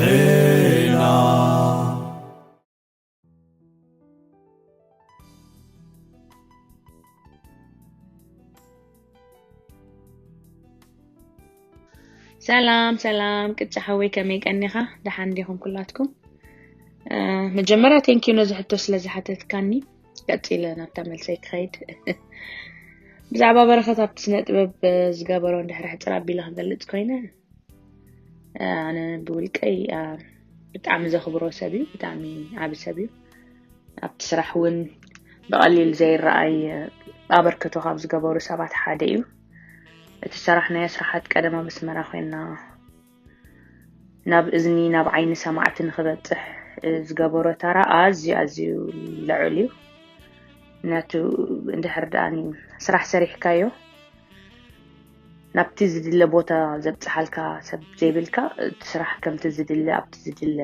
ዜና። ሰላም ሰላም ቅጫ ሓወይ፣ ከመይ ቀኒኻ? ደሓን ዲኹም ኩላትኩም? መጀመርያ ቴንኪዩ ነዚ ሕቶ ስለ ዝሓተትካኒ። ቀፂለ ናብታ መልሰይ ክኸይድ። ብዛዕባ በረኸት ኣብቲ ስነ ጥበብ ዝገበሮ እንድሕር ሕፅር ኣቢለ ክገልፅ ኮይነ፣ ኣነ ብውልቀይ ብጣዕሚ ዘኽብሮ ሰብ እዩ። ብጣዕሚ ዓቢ ሰብ እዩ። ኣብቲ ስራሕ እውን ብቐሊል ዘይረኣይ ኣበርክቶ ካብ ዝገበሩ ሰባት ሓደ እዩ። እቲ ሰራሕናዮ ስራሓት ቀደም ኣብ ኣስመራ ኮይና ናብ እዝኒ ናብ ዓይኒ ሰማዕቲ ንክበፅሕ ዝገበሮ ታራ ኣዝዩ ኣዝዩ ልዑል እዩ። ምክንያቱ እንድሕር ደኣ ስራሕ ሰሪሕካዮ ናብቲ ዝድለ ቦታ ዘብፅሓልካ ሰብ ዘይብልካ፣ እቲ ስራሕ ከምቲ ዝድለ ኣብቲ ዝድለ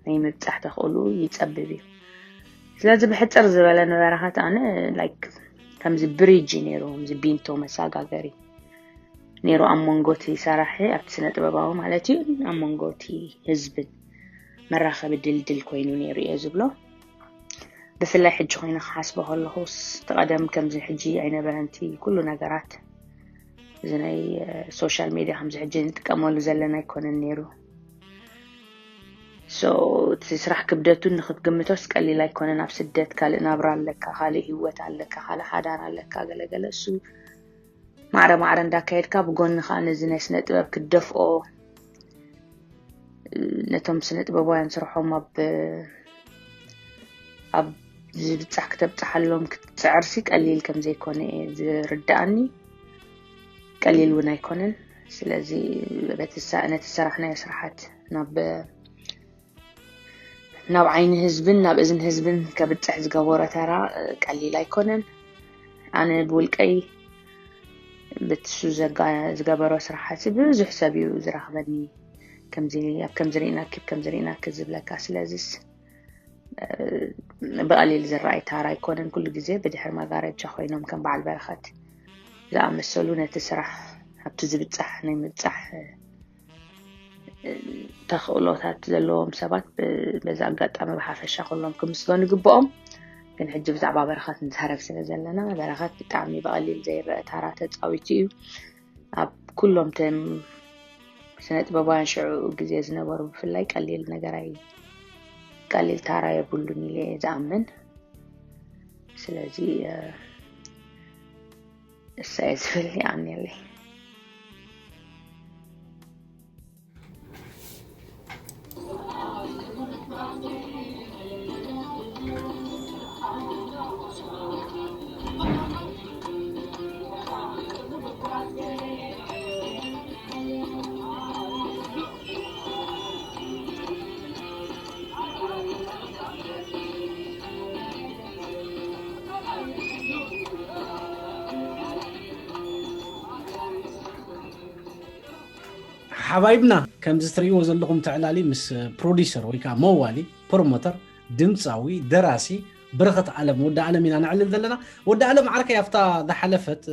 ናይ ምብፃሕ ተኽእልኡ ይፀብብ እዩ። ስለዚ ብሕፅር ዝበለ ንበረኸት ኣነ ላይክ ከምዚ ብሪጅ እዩ ነይሩ፣ ከምዚ ቢንቶ መሰጋገሪ ነይሩ ኣብ መንጎ እቲ ሰራሒ ኣብቲ ስነ ጥበባዊ ማለት እዩ ኣብ መንጎ እቲ ህዝብን መራኸቢ ድልድል ኮይኑ ነይሩ እየ ዝብሎ። ብፍላይ ሕጂ ኮይነ ክሓስቦ ከለኹስ፣ እቲ ቀደም ከምዚ ሕጂ ኣይነበረን እቲ ኩሉ ነገራት። እዚ ናይ ሶሻል ሜድያ ከምዚ ሕጂ ንጥቀመሉ ዘለና ኣይኮነን ነይሩ። So እቲ ስራሕ ክብደቱ ንክትግምቶስ ቀሊል ኣይኮነን። ኣብ ስደት ካልእ ናብራ ኣለካ፣ ካልእ ህይወት ኣለካ፣ ካልእ ሓዳር ኣለካ። ገለገለ እሱ ማዕረ ማዕረ እንዳካየድካ ብጎኒ ከዓ ነዚ ናይ ስነ ጥበብ ክትደፍኦ፣ ነቶም ስነ ጥበባውያን ስርሖም ኣብ ኣብ ዝብፃሕ ክተብፅሓሎም ክትፅዕርሲ ቀሊል ከም ዘይኮነ እየ ዝርድኣኒ። ቀሊል እውን ኣይኮነን። ስለዚ በቲ ሳ- ነቲ ሰራሕናዮ ስራሓት ናብ ናብ ዓይኒ ህዝብን ናብ እዝን ህዝብን ከብፅሕ ዝገበሮ ተራ ቀሊል ኣይኮነን። ኣነ ብውልቀይ ብትሱ ዘጋ- ዝገበሮ ስራሓት ብዙሕ ሰብ እዩ ዝረኽበኒ። ከምዚ ኣብ ከምዚ ርኢናኪ፣ ኣብ ከምዚ ርኢናኪ ዝብለካ። ስለዚስ ብቐሊል ዝረኣይ ታራ ኣይኮነን። ኩሉ ግዜ ብድሕሪ መጋረጃ ኮይኖም ከም በዓል በረኸት ዝኣመሰሉ ነቲ ስራሕ ኣብቲ ዝብጻሕ ናይ ምብጻሕ ተኽእሎታት ዘለዎም ሰባት በዚ ኣጋጣሚ ብሓፈሻ ኩሎም ክምስገኑ ይግብኦም። ግን ሕጂ ብዛዕባ በረኸት ንዛረብ ስለ ዘለና፣ በረኸት ብጣዕሚ ብቐሊል ዘይረአ ታራ ተጻዊቱ እዩ። ኣብ ኩሎም ቶም ስነ ጥበባውያን ሽዑ ግዜ ዝነበሩ ብፍላይ ቀሊል ነገር ኣይ ቀሊል ታራ የብሉን ኢለ እየ ዝኣምን። ስለዚ እሳየ ዝብል ይኣምነለይ። ሓባይብና ከምዚ ትርእይዎ ዘለኹም ተዕላሊ ምስ ፕሮዲሰር ወይ ከዓ መዋሊ ፕሮሞተር ድምፃዊ ደራሲ በረኸት ኣለም ወዲ ኣለም ኢና ነዕልል ዘለና። ወዲ ኣለም ዓርከይ ኣብታ ዝሓለፈት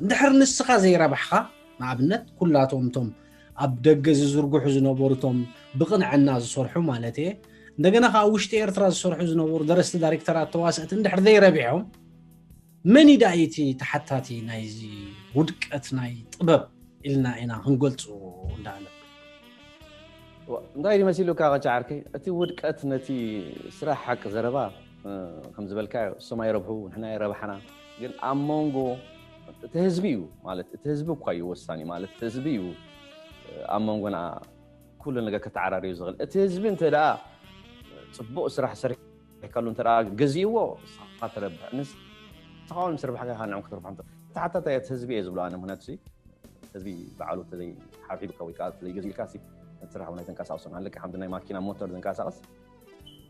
እንድሕር ንስኻ ዘይረባሕኻ ንኣብነት ኩላቶም ቶም ኣብ ደገ ዝዝርግሑ ዝነበሩ ቶም ብቕንዕና ዝሰርሑ ማለት እየ እንደገና ከዓ ውሽጢ ኤርትራ ዝሰርሑ ዝነበሩ ደረስቲ ዳይሬክተራት ተዋሰእቲ እንድሕር ዘይረቢሖም መን እዩ ደኣ እቲ ተሓታቲ ናይዚ ውድቀት ናይ ጥበብ ኢልና ኢና ክንገልፁ እንዳኣለ እንታይ ድመሲሉካ ቀጫ ዓርከይ እቲ ውድቀት ነቲ ስራሕ ሓቂ ዘረባ ከም ዝበልካ እሶም ኣይረብሑ ንሕና የረባሕና ግን ኣብ መንጎ እቲ ህዝቢ እዩ ማለት እቲ ህዝቢ እኳ እዩ ወሳኒ ማለት ህዝቢ እዩ ኣብ መንጎና ኩሉ ነገር ከተዓራርዩ ዝኽእል እቲ ህዝቢ እንተ ደኣ ፅቡቅ ስራሕ ሰሪሕካሉ እንተ ደኣ ገዚእዎ ንስኻ ተረብሕ ንስኻ እውን ምስ ረብሕካ ኢኻ ንዕም ከተርብሖም ተሓታታይ እቲ ህዝቢ እየ ዝብሎ ኣነ ምክንያቱ ህዝቢ በዓሉ ተዘይ ሓብሒብካ ወይ ከዓ ተዘይ ገዚእልካ ነቲ ስራሕ እውን ኣይተንቀሳቅሶን ኣለካ ከምቲ ናይ ማኪና ሞተር ዝንቀሳቀስ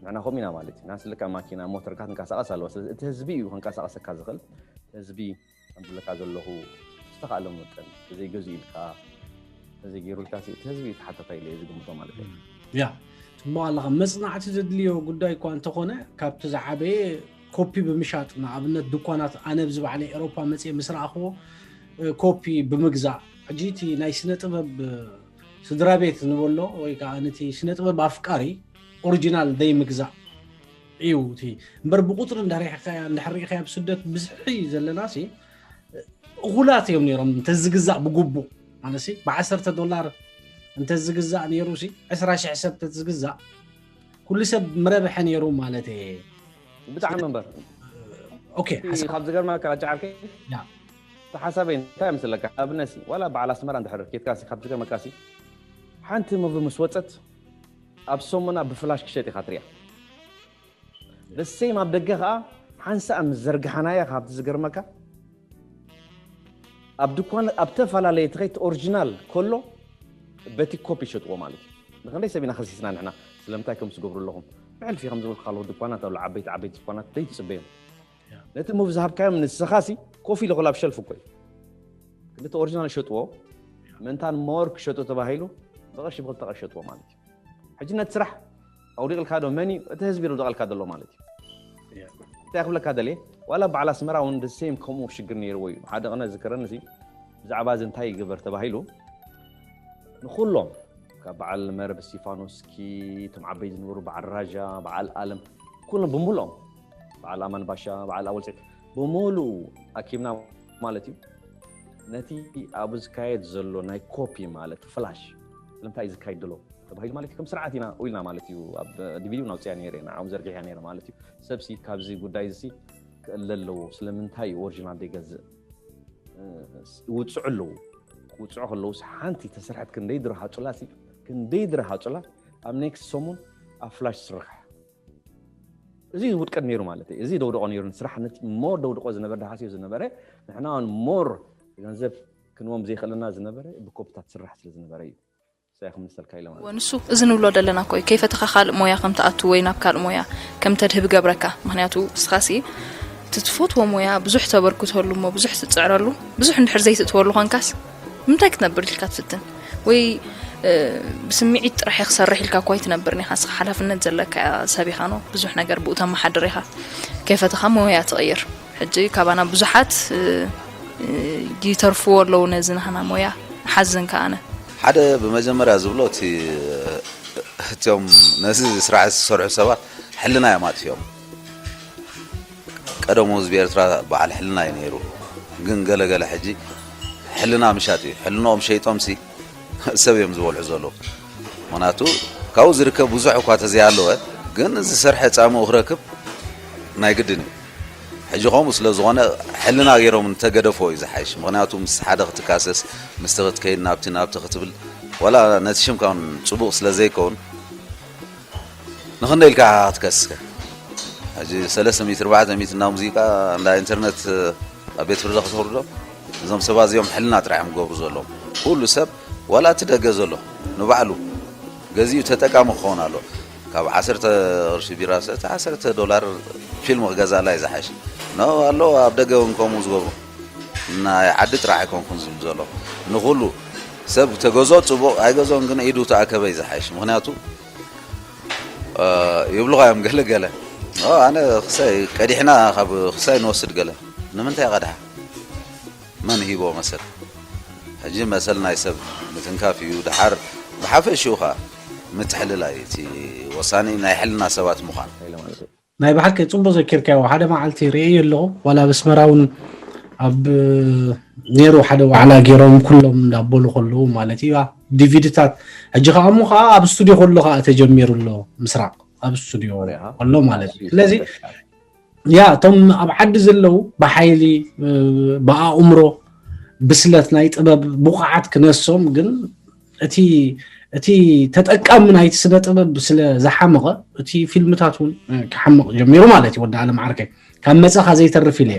ንሕና ከምኡ ኢና ማለት እዩ ናስልካ ማኪና ሞተርካ ትንቀሳቀስ ኣለዋ ስለዚ እቲ ህዝቢ እዩ ክንቀሳቀሰካ ዝኽእል ህዝቢ ከም ዝብለካ ዘለኹ ዝተኻእለ መጠን ተዘይገዚእልካ ተዘይገይሩልካ እቲ ህዝቢ ተሓታታይ ኢለ ዝግምቶ ማለት እዩ ያ ጽቡቅ ኣለኻ መጽናዕቲ ዘድልዮ ጉዳይ እኳ እንተኾነ ካብቲ ዝዓበየ ኮፒ ብምሻጥ ንኣብነት ድኳናት ኣነ ብዝባዕለ ኤሮፓ መፅየ ምስ ረኣኽዎ ኮፒ ብምግዛእ ሕጂ እቲ ናይ ስነ ጥበብ ስድራ ቤት ንበሎ ወይ ከዓ ነቲ ስነ ጥበብ ኣፍቃሪ ኦሪጂናል ደይ ምግዛእ እዩ። እቲ እምበር ብቁፅሪ እንዳሪሕካያ እንድሕር ሪኢካያ ኣብ ስደት ብዝሒ ዘለና ሲ እኹላት እዮም ነይሮም። እንተዝግዛእ ብግቡእ ማለት ሲ ብዓሰርተ ዶላር እንተዝግዛእ ነይሩ ሲ ዕስራ ሽሕ ሰብ እንተዝግዛእ ኩሉ ሰብ ምረብሐ ነይሩ ማለት እየ። ብጣዕሚ እምበር ኦኬ ሓሳብ ካብ ዝገርመካ ጃዓርከይ ያ እቲ ሓሳበይ እንታይ ምስለካ ኣብነት ሲ ዋላ በዓል ኣስመራ እንድሕር ኬድካ ሲ ካብ ዝገርመካ ሲ ሓንቲ ሙቪ ምስ ወፀት ኣብ ሰሙና ብፍላሽ ክሸጥ ኢኻ ትሪያ ደሴም ኣብ ደገ ከዓ ሓንሳእ ምስ ዘርግሓናያ ካብቲ ዝገርመካ ኣብ ድኳን ኣብ ተፈላለየ ትኸይት ኦሪጂናል ከሎ በቲ ኮፒ ይሸጥዎ ማለት እዩ ንክንደይ ሰብ ኢና ከሲስና ንሕና ስለምንታይ ከም ዝገብሩ ኣለኹም ብሕልፊ ከም ዝበልኩ ካልኦት ድኳናት ኣሎ ዓበይቲ ዓበይቲ ድኳናት ዘይትፅበዮም ነቲ ሙቭ ዝሃብካዮም ንስኻሲ ኮፍ ኢሉ ክላ ኣብ ሸልፍ እኮ እዩ ክልተ ኦሪጂናል ይሸጥዎ ምእንታን ሞር ክሸጡ ተባሂሉ ብቐርሺ ብክልተ ቀርሺ ይሸጥዎ ማለት እዩ ሕጂ ነቲ ስራሕ ኣውዲቕልካ ዶ መን እዩ እቲ ህዝቢ ይውድቐልካ ዘሎ ማለት እዩ እንታይ ክብለካ ደልየ ዋላ በዓል ኣስመራ እውን ደሴም ከምኡ ሽግር ነይርዎ እዩ ሓደ ቅነ ዝክረን እዚ ብዛዕባ እዚ እንታይ ይግበር ተባሂሉ ንኩሎም ካብ በዓል መረብ እስቲፋኖስኪ እቶም ዓበይ ዝነበሩ በዓል ራዣ በዓል ኣለም ኩሎም ብምሉኦም በዓል ኣማን ባሻ በዓል ኣወልፀት ብምሉኡ ኣኪብና ማለት እዩ ነቲ ኣብ ዝካየድ ዘሎ ናይ ኮፒ ማለት ፍላሽ ስለምንታይ እዩ ዝካየድ ዘሎ ተባሂሉ ማለት እዩ ከም ስርዓት ኢና ኢልና ማለት እዩ ኣብ ዲቪዲ እውን ኣውፅያ ነይረ ንዓም ዘርጊሕያ ነይረ ማለት እዩ ሰብሲ ካብዚ ጉዳይ እዚ ክእለ ኣለዎ ስለምንታይ እዩ ኦሪጂናል ዘይገዝእ ውፅዑ ኣለዉ ክውፅዑ ከለዉ ሓንቲ ተሰርሐት ክንደይ ድረሃፁላ ክንደይ ድረሃፁላ ኣብ ኔክስት ሰሙን ኣብ ፍላሽ ትስራሕ እዚ ውድቀት ነይሩ ማለት እዩ እዚ ደውድቆ ነይሩ ንስራሕ ሞር ደውድቆ ዝነበረ ደሃስዮ ዝነበረ ንሕና ሞር ገንዘብ ክንዎም ዘይክእለና ዝነበረ ብኮፕታት ስራሕ ስለ ዝነበረ እዩ ሳይ ክምልሰልካ ኢለ ማለት ንሱ እዚ ንብሎ ዘለና ኮይ ከይፈተኻ ካልእ ሞያ ከም ትኣቱ ወይ ናብ ካልእ ሞያ ከም ተድህብ ገብረካ ምክንያቱ እስኻሲ እቲ ትፈትዎ ሞያ ብዙሕ ተበርክተሉ እሞ ብዙሕ ትፅዕረሉ ብዙሕ እንድሕር ዘይትእትወሉ ኮንካስ ንምንታይ ክትነብር ኢልካ ትፍትን ወይ ብስምዒት ጥራሕ ክሰርሕ ኢልካ እኳ ኣይትነብርን ኢኻ ንስኻ ሓላፍነት ዘለካ ሰብ ኢኻ ኖ ብዙሕ ነገር ብኡ ተመሓድር ኢኻ ከይፈተኻ ሞያ ትቕይር ሕጂ ካባና ብዙሓት ይተርፍዎ ኣለዉ ነዚ ናህና ሞያ ሓዝን ከኣነ ሓደ ብመጀመርያ ዝብሎ እቲ እቲኦም ነዚ ስራሕ ዝሰርሑ ሰባት ሕልና እዮም ኣጥፊኦም ቀደሙ ህዝቢ ኤርትራ በዓል ሕልና እዩ ነይሩ ግን ገለገለ ሕጂ ሕልና ምሻጥ እዩ ሕልንኦም ሸይጦም ሲ ሰብ እዮም ዝበልዑ ዘለዉ ምክንያቱ ካብኡ ዝርከብ ብዙሕ እኳ ተዘይሃለወ ግን ዝሰርሐ ፃምኡ ክረክብ ናይ ግድን እዩ ሕጂ ከምኡ ስለ ዝኾነ ሕልና ገይሮም እንተገደፎ እዩ ዝሓይሽ ምክንያቱ ምስ ሓደ ክትካሰስ ምስቲ ክትከይድ ናብቲ ናብቲ ክትብል ወላ ነቲ ሽምካ እውን ፅቡቕ ስለ ዘይከውን ንክንደይ ኢልካ ክትከስስ ሕጂ ሰለስተ ሚእቲ ኣርባዕተ ሚእቲ እንዳ ሙዚቃ እንዳ ኢንተርነት ኣብ ቤት ፍርዲ ክትወርዶ እዞም ሰባት እዚኦም ሕልና ጥራሕ እዮም ክገብሩ ዘለዎም ኩሉ ሰብ ዋላ እቲ ደገ ዘሎ ንባዕሉ ገዚኡ ተጠቃሚ ክኸውን ኣሎ ካብ ዓሰርተ ቅርሺ ቢራ ሰተ ዓሰርተ ዶላር ፊልም ክገዛላ እዩ ዝሓይሽ ኖ ኣሎ ኣብ ደገ እውን ከምኡ ዝገብሩ ናይ ዓዲ ጥራሕ ኣይኮንኩን ዝብል ዘሎ ንኩሉ ሰብ ተገዞ ፅቡቕ ኣይገዞን ግን ኢዱ ተኣከበ እዩ ዝሓይሽ ምክንያቱ ይብልኻ እዮም ገለ ገለ ኣነ ክሳይ ቀዲሕና ካብ ክሳይ ንወስድ ገለ ንምንታይ ቀድሓ መን ሂቦ መሰል ሕጂ መሰል ናይ ሰብ ምትንካፍ እዩ ድሓር ብሓፈሽኡ ከዓ ምትሕልላይ እቲ ወሳኒ ናይ ሕልና ሰባት ምዃን ናይ ብሓቂ ፅቡቅ ዘኪርካዮ ሓደ መዓልቲ ርእየ ኣለኹ ዋላ ኣብ ኣስመራ እውን ኣብ ነይሩ ሓደ ዋዕላ ገይሮም ኩሎም እንዳበሉ ከለዉ ማለት እዩ ዲቪድታት ሕጂ ከዓ እሞ ከዓ ኣብ ስቱዲዮ ከሎ ከዓ ተጀሚሩ ኣሎ ምስራቅ ኣብ ስቱዲዮ ከሎ ማለት እዩ ስለዚ ያ እቶም ኣብ ዓዲ ዘለዉ ብሓይሊ ብኣእምሮ ብስለት ናይ ጥበብ ብቑዓት ክነሶም ግን እቲ እቲ ተጠቃሚ ናይቲ ስነ ጥበብ ስለ ዝሓመቐ እቲ ፊልምታት እውን ክሓምቕ ጀሚሩ ማለት እዩ ወዲ ኣለም ዓርከይ ካብ መፀኻ ዘይተርፍ ኢለ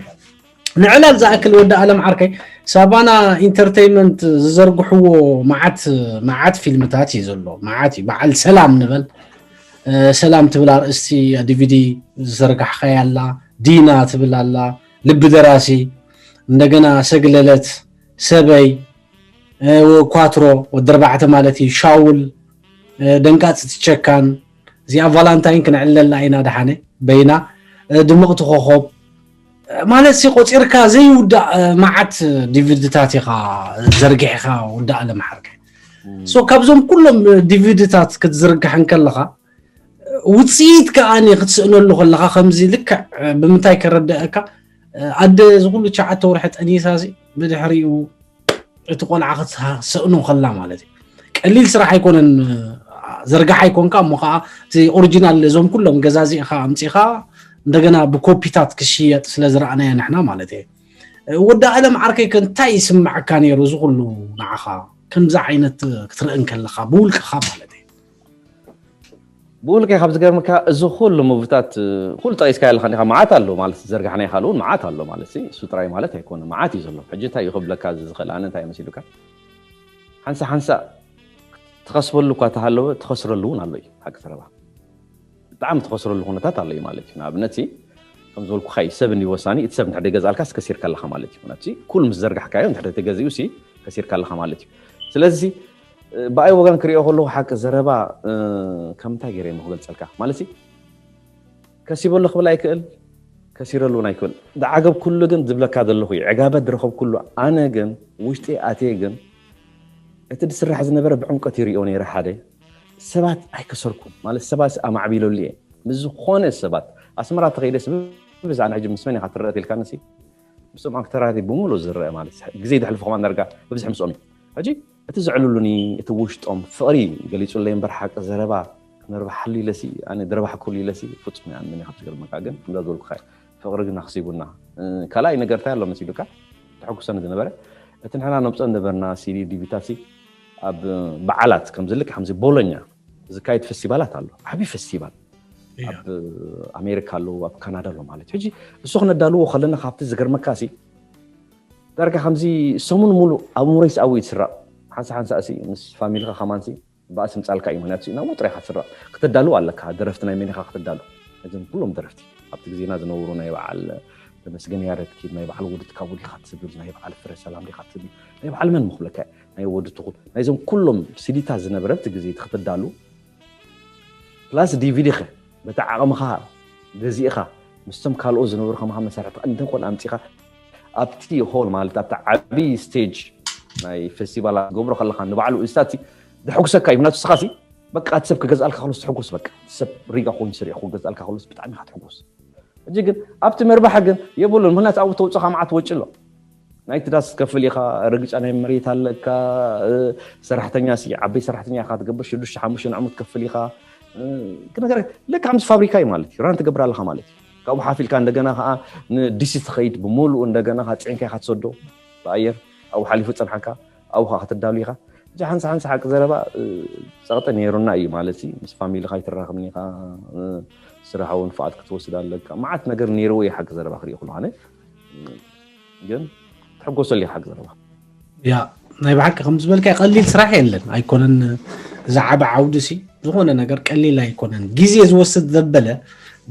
ንዕላል ዝኣክል ወዲ ኣለም ዓርከይ ሳባና ኢንተርቴይመንት ዝዘርግሕዎ መዓት መዓት ፊልምታት እዩ ዘሎ መዓት እዩ በዓል ሰላም ንበል ሰላም ትብል ኣርእስቲ ዲቪዲ ዝዘርጋሕካያ ኣላ ዲና ትብል ኣላ ልቢ ደራሲ እንደገና ሰግለለት ሰበይ ኳትሮ ወዲ ኣርባዕተ ማለት እዩ ሻውል ደንቃፅቲ ቸካን እዚኣ ቫላንታይን ክነዕልለላ ኢና ደሓነ በይና ድምቕቲ ኮኾብ ማለት ሲ ቆፂርካ ዘይውዳእ መዓት ዲቪድታት ኢኻ ዘርጊሕኻ ውዳእ ለመሓርከ ሶ ካብዞም ኩሎም ዲቪድታት ክትዝርግሕ እንከለኻ ውፅኢት ከዓኒ ክትስእነሉ ከለኻ ከምዚ ልክዕ ብምንታይ ከረድአካ ኣደ ዝኩሉ ትሽዓተ ወርሒ ጠኒሳ ብድሕሪኡ እቲ ቆልዓ ክትሰእኖ ከላ ማለት እዩ። ቀሊል ስራሕ ኣይኮነን። ዘርጋሕ ኣይኮንካ እሞ ከዓ እቲ ኦሪጂናል እዞም ኩሎም ገዛዚእኻ ኣምፂኻ እንደገና ብኮፒታት ክሽየጥ ስለ ዝረኣናዮ ንሕና ማለት እዩ። ወዲ ኣለም ዓርከይ ከ እንታይ ይስምዐካ ነይሩ? እዚ ኩሉ ንዓኻ ከምዚ ዓይነት ክትርኢ እንከለኻ ብውልቅኻ ማለት እዩ። ብውልቀይ ካብ ዝገርምካ እዚ ኩሉ ሙቪታት ኩሉ ጠቂስካ ኣለካ ዲካ መዓት ኣሎ ማለት ዘርጋሕና ይካል እውን መዓት ኣሎ ማለት እሱ ጥራይ ማለት ኣይኮነ መዓት እዩ ዘሎ ሕጂ እንታይ እዩ ክብለካ ዝኽእል ኣነ እንታይ መሲሉካ ሓንሳ ሓንሳ ትኸስበሉ እኳ ተሃለወ ትኸስረሉ እውን ኣሎ እዩ ሓቂ ዘረባ ብጣዕሚ ትኸስረሉ ኩነታት ኣሎ እዩ ማለት እዩ ንኣብነት ከም ዝበልኩካ እዩ ሰብ እንዲ ወሳኒ እቲ ሰብ እንድሕር ገዛልካስ ከሲርካ ኣለካ ማለት እዩ ኩሉ ምስ ዘርጋሕካዮ እንድሕር ተገዚኡ ከሲርካ ኣለካ ማለት እዩ ስለዚ ብኣይ ወገን ክሪኦ ከለኩ ሓቂ ዘረባ ከምንታይ ገይረ እሞ ክገልፀልካ ማለት ከሲበሉ ክብል ኣይክእል ከሲረሉ እውን ኣይክእል ዝዓገብ ኩሉ ግን ዝብለካ ዘለኹ እዩ ዕጋበት ዝረኸብ ኩሉ ኣነ ግን ውሽጢ ኣትየ ግን እቲ ዝስራሕ ዝነበረ ብዕምቀት ይሪኦ ነይረ ሓደ ሰባት ኣይከሰርኩም ማለት ሰባት ኣማዕቢለሉ እየ ምስ ዝኾነ ሰባት ኣስመራ ተኸይደስ ብብዛዕና ሕጂ ምስ መን ኢኻ ትረአ ኢልካ ንሲ ምስኦም ኣክተራት ብምሉእ ዝረአ ማለት ግዜ ዘሕልፉ ከማን ዳርጋ ብብዝሒ ምስኦም እዩ ሕጂ እቲ ዘዕልሉኒ እቲ ውሽጦም ፍቕሪ ገሊፁለይ እምበር ሓቂ ዘረባ ክነርባሓሉ ኢለሲ ኣነ ድረባሕኩሉ ኢለሲ ፍፁም እያ ምን ካብ ዝገርመካ ግን እንዳ ዝበልኩካ ፍቕሪ ግን ኣኽሲቡና ካልኣይ ነገር እንታይ ኣሎ መሲሉካ ተሐጉሰኒ ዝነበረ እቲ ንሕና ነምፀ ነበርና ሲዲ ዲቪታሲ ኣብ በዓላት ከምዚ ልክ ከምዚ ቦሎኛ ዝካየድ ፈስቲቫላት ኣሎ ዓብዪ ፈስቲቫል ኣብ ኣሜሪካ ኣለዉ ኣብ ካናዳ ኣሎ ማለት ሕጂ እሱ ክነዳልዎ ከለና ካብቲ ዝገርመካ ሲ ዳርጋ ከምዚ ሰሙን ሙሉ ኣብ ሙረይ ሰኣዊ ትስራቕ ሓንሳ ሓንሳ እሲ ምስ ፋሚልካ ከማንሲ ባእሲ ምጻልካ እዩ ምክንያቱ ናብ ጥራይ ኢኻ ትስራቕ ክተዳልው ኣለካ ደረፍቲ ናይ መኒኻ ክተዳሉ እዞም ኩሎም ደረፍቲ ኣብቲ ግዜና ዝነበሩ ናይ በዓል ተመስገን ያረድ ኪድ ናይ በዓል ወዲ ትካቡ ዲኻ ትብል ናይ በዓል ፍረ ሰላም ዲኻ ትብል ናይ በዓል መን ምክብለካ ናይ ወዲ ትኹል ናይዞም ኩሎም ሲዲታት ዝነበረ ኣብቲ ግዜ እቲ ክትዳሉ ፕላስ ዲቪዲ ኸ በቲ ዓቕምኻ ገዚእኻ ምስቶም ካልኦት ዝነበሩ ከማኻ መሳርሕትኻ እንተኾን ኣምፂኻ ኣብቲ ሆል ማለት ኣብቲ ዓብዪ ስቴጅ ናይ ፌስቲቫላት ገብሮ ከለኻ ንባዕሉ ኢስታሲ ዘሐጉሰካ እዩ ምክንያቱ ስኻሲ በቃ እቲ ሰብ ክገዝኣልካ ከሎስ ትሕጎስ በቃ ሰብ ሪጋ ኮይኑ ስሪዕ ክገዝኣልካ ከሎስ ብጣዕሚ ኢኻ ትሕጎስ ሕጂ ግን ኣብቲ መርባሕ ግን የብሉን ምክንያቱ ኣብኡ ተውፅኻ መዓት ወጪ ኣሎ ናይቲ ዳስ ትከፍል ኢኻ ርግጫ ናይ መሬት ኣለካ ሰራሕተኛ ሲ ዓበይ ሰራሕተኛ ኢኻ ትገብር ሽዱሽተ ሓሙሽተ ንዕሙ ትከፍል ኢኻ ነገር ልክ ከምዚ ፋብሪካ እዩ ማለት እዩ ራን ትገብር ኣለኻ ማለት እዩ ካብኡ ሓፊልካ እንደገና ከዓ ንዲሲ ትኸይድ ብምሉኡ እንደገና ከዓ ፅዕንካ ኢኻ ትሰዶ ብኣየር ኣብኡ ሓሊፉ ፀንሓካ ኣብኡ ከዓ ክትዳሉ ኢኻ እጂ ሓንሳ ሓንሳ ሓቂ ዘረባ ፀቕጢ ነይሩና እዩ ማለት ምስ ፋሚሊ ካይትራኸብን ኢኻ ስራሕ እውን ፍቓድ ክትወስድ ኣለካ መዓት ነገር ነይርዎ እዩ ሓቂ ዘረባ ክሪኦ ክሉ ኣነ ግን ትሕጎሰሉ ኢኻ ሓቂ ዘረባ ያ ናይ ብሓቂ ከም ዝበልካ ቀሊል ስራሕ የለን ኣይኮነን ዝዓበ ዓውዲ ሲ ዝኾነ ነገር ቀሊል ኣይኮነን ግዜ ዝወስድ ዘበለ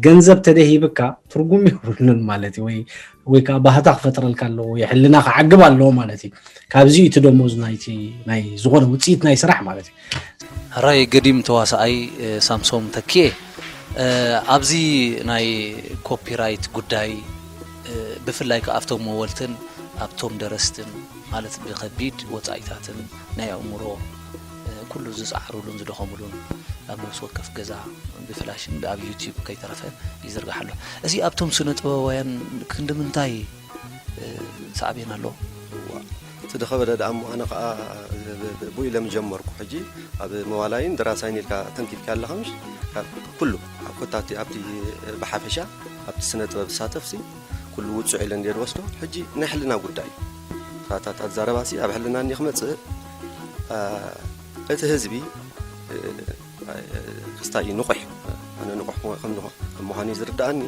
ገንዘብ ተደሂብካ ትርጉም የብሉን ማለት እዩ ወይ ወይ ከዓ ባህታ ክፈጥረልካ ኣለዎ ወይ ሕልና ክዓግብ ኣለዎ ማለት እዩ ካብዚ እቲ ደሞዝ ናይቲ ናይ ዝኾነ ውፅኢት ናይ ስራሕ ማለት እዩ ሕራይ ገዲም ተዋሳኣይ ሳምሶም ተኪኤ ኣብዚ ናይ ኮፒራይት ጉዳይ ብፍላይ ከዓ ኣብቶም መወልትን ኣብቶም ደረስትን ማለት ብከቢድ ወፃኢታትን ናይ ኣእምሮ ኩሉ ዝፃዕሩሉን ዝደኸሙሉን ኣብ ነብሲ ወከፍ ገዛ ብፍላሽን ኣብ ዩቲብ ከይተረፈ ይዝርጋሕ ኣሎ። እዚ ኣብቶም ስነ ጥበባውያን ክንዲ ምንታይ ሳዕቤን ኣለዎ? እቲ ዝኸበደ ደኣ እሞ ኣነ ከዓ ብኡ ኢለ ምጀመርኩ ሕጂ ኣብ መዋላይን ደራሳይን ኢልካ ተንኪፍካ ኣለኻ ምሽ ኩሉ ኣብ ኮታቲ ኣብቲ ብሓፈሻ ኣብቲ ስነ ጥበብ ዝሳተፍሲ ኩሉ ውፁዕ ኢለ እንድየ ዝወስዶ ሕጂ ናይ ሕልና ጉዳይ ፋታት ኣዛረባሲ ኣብ ሕልና እኒ ክመፅእ እቲ ህዝቢ ክስታይ እዩ ንቑሕ ኣነ ንቑሕ ከም ምዃኑ እዩ ዝርድኣኒ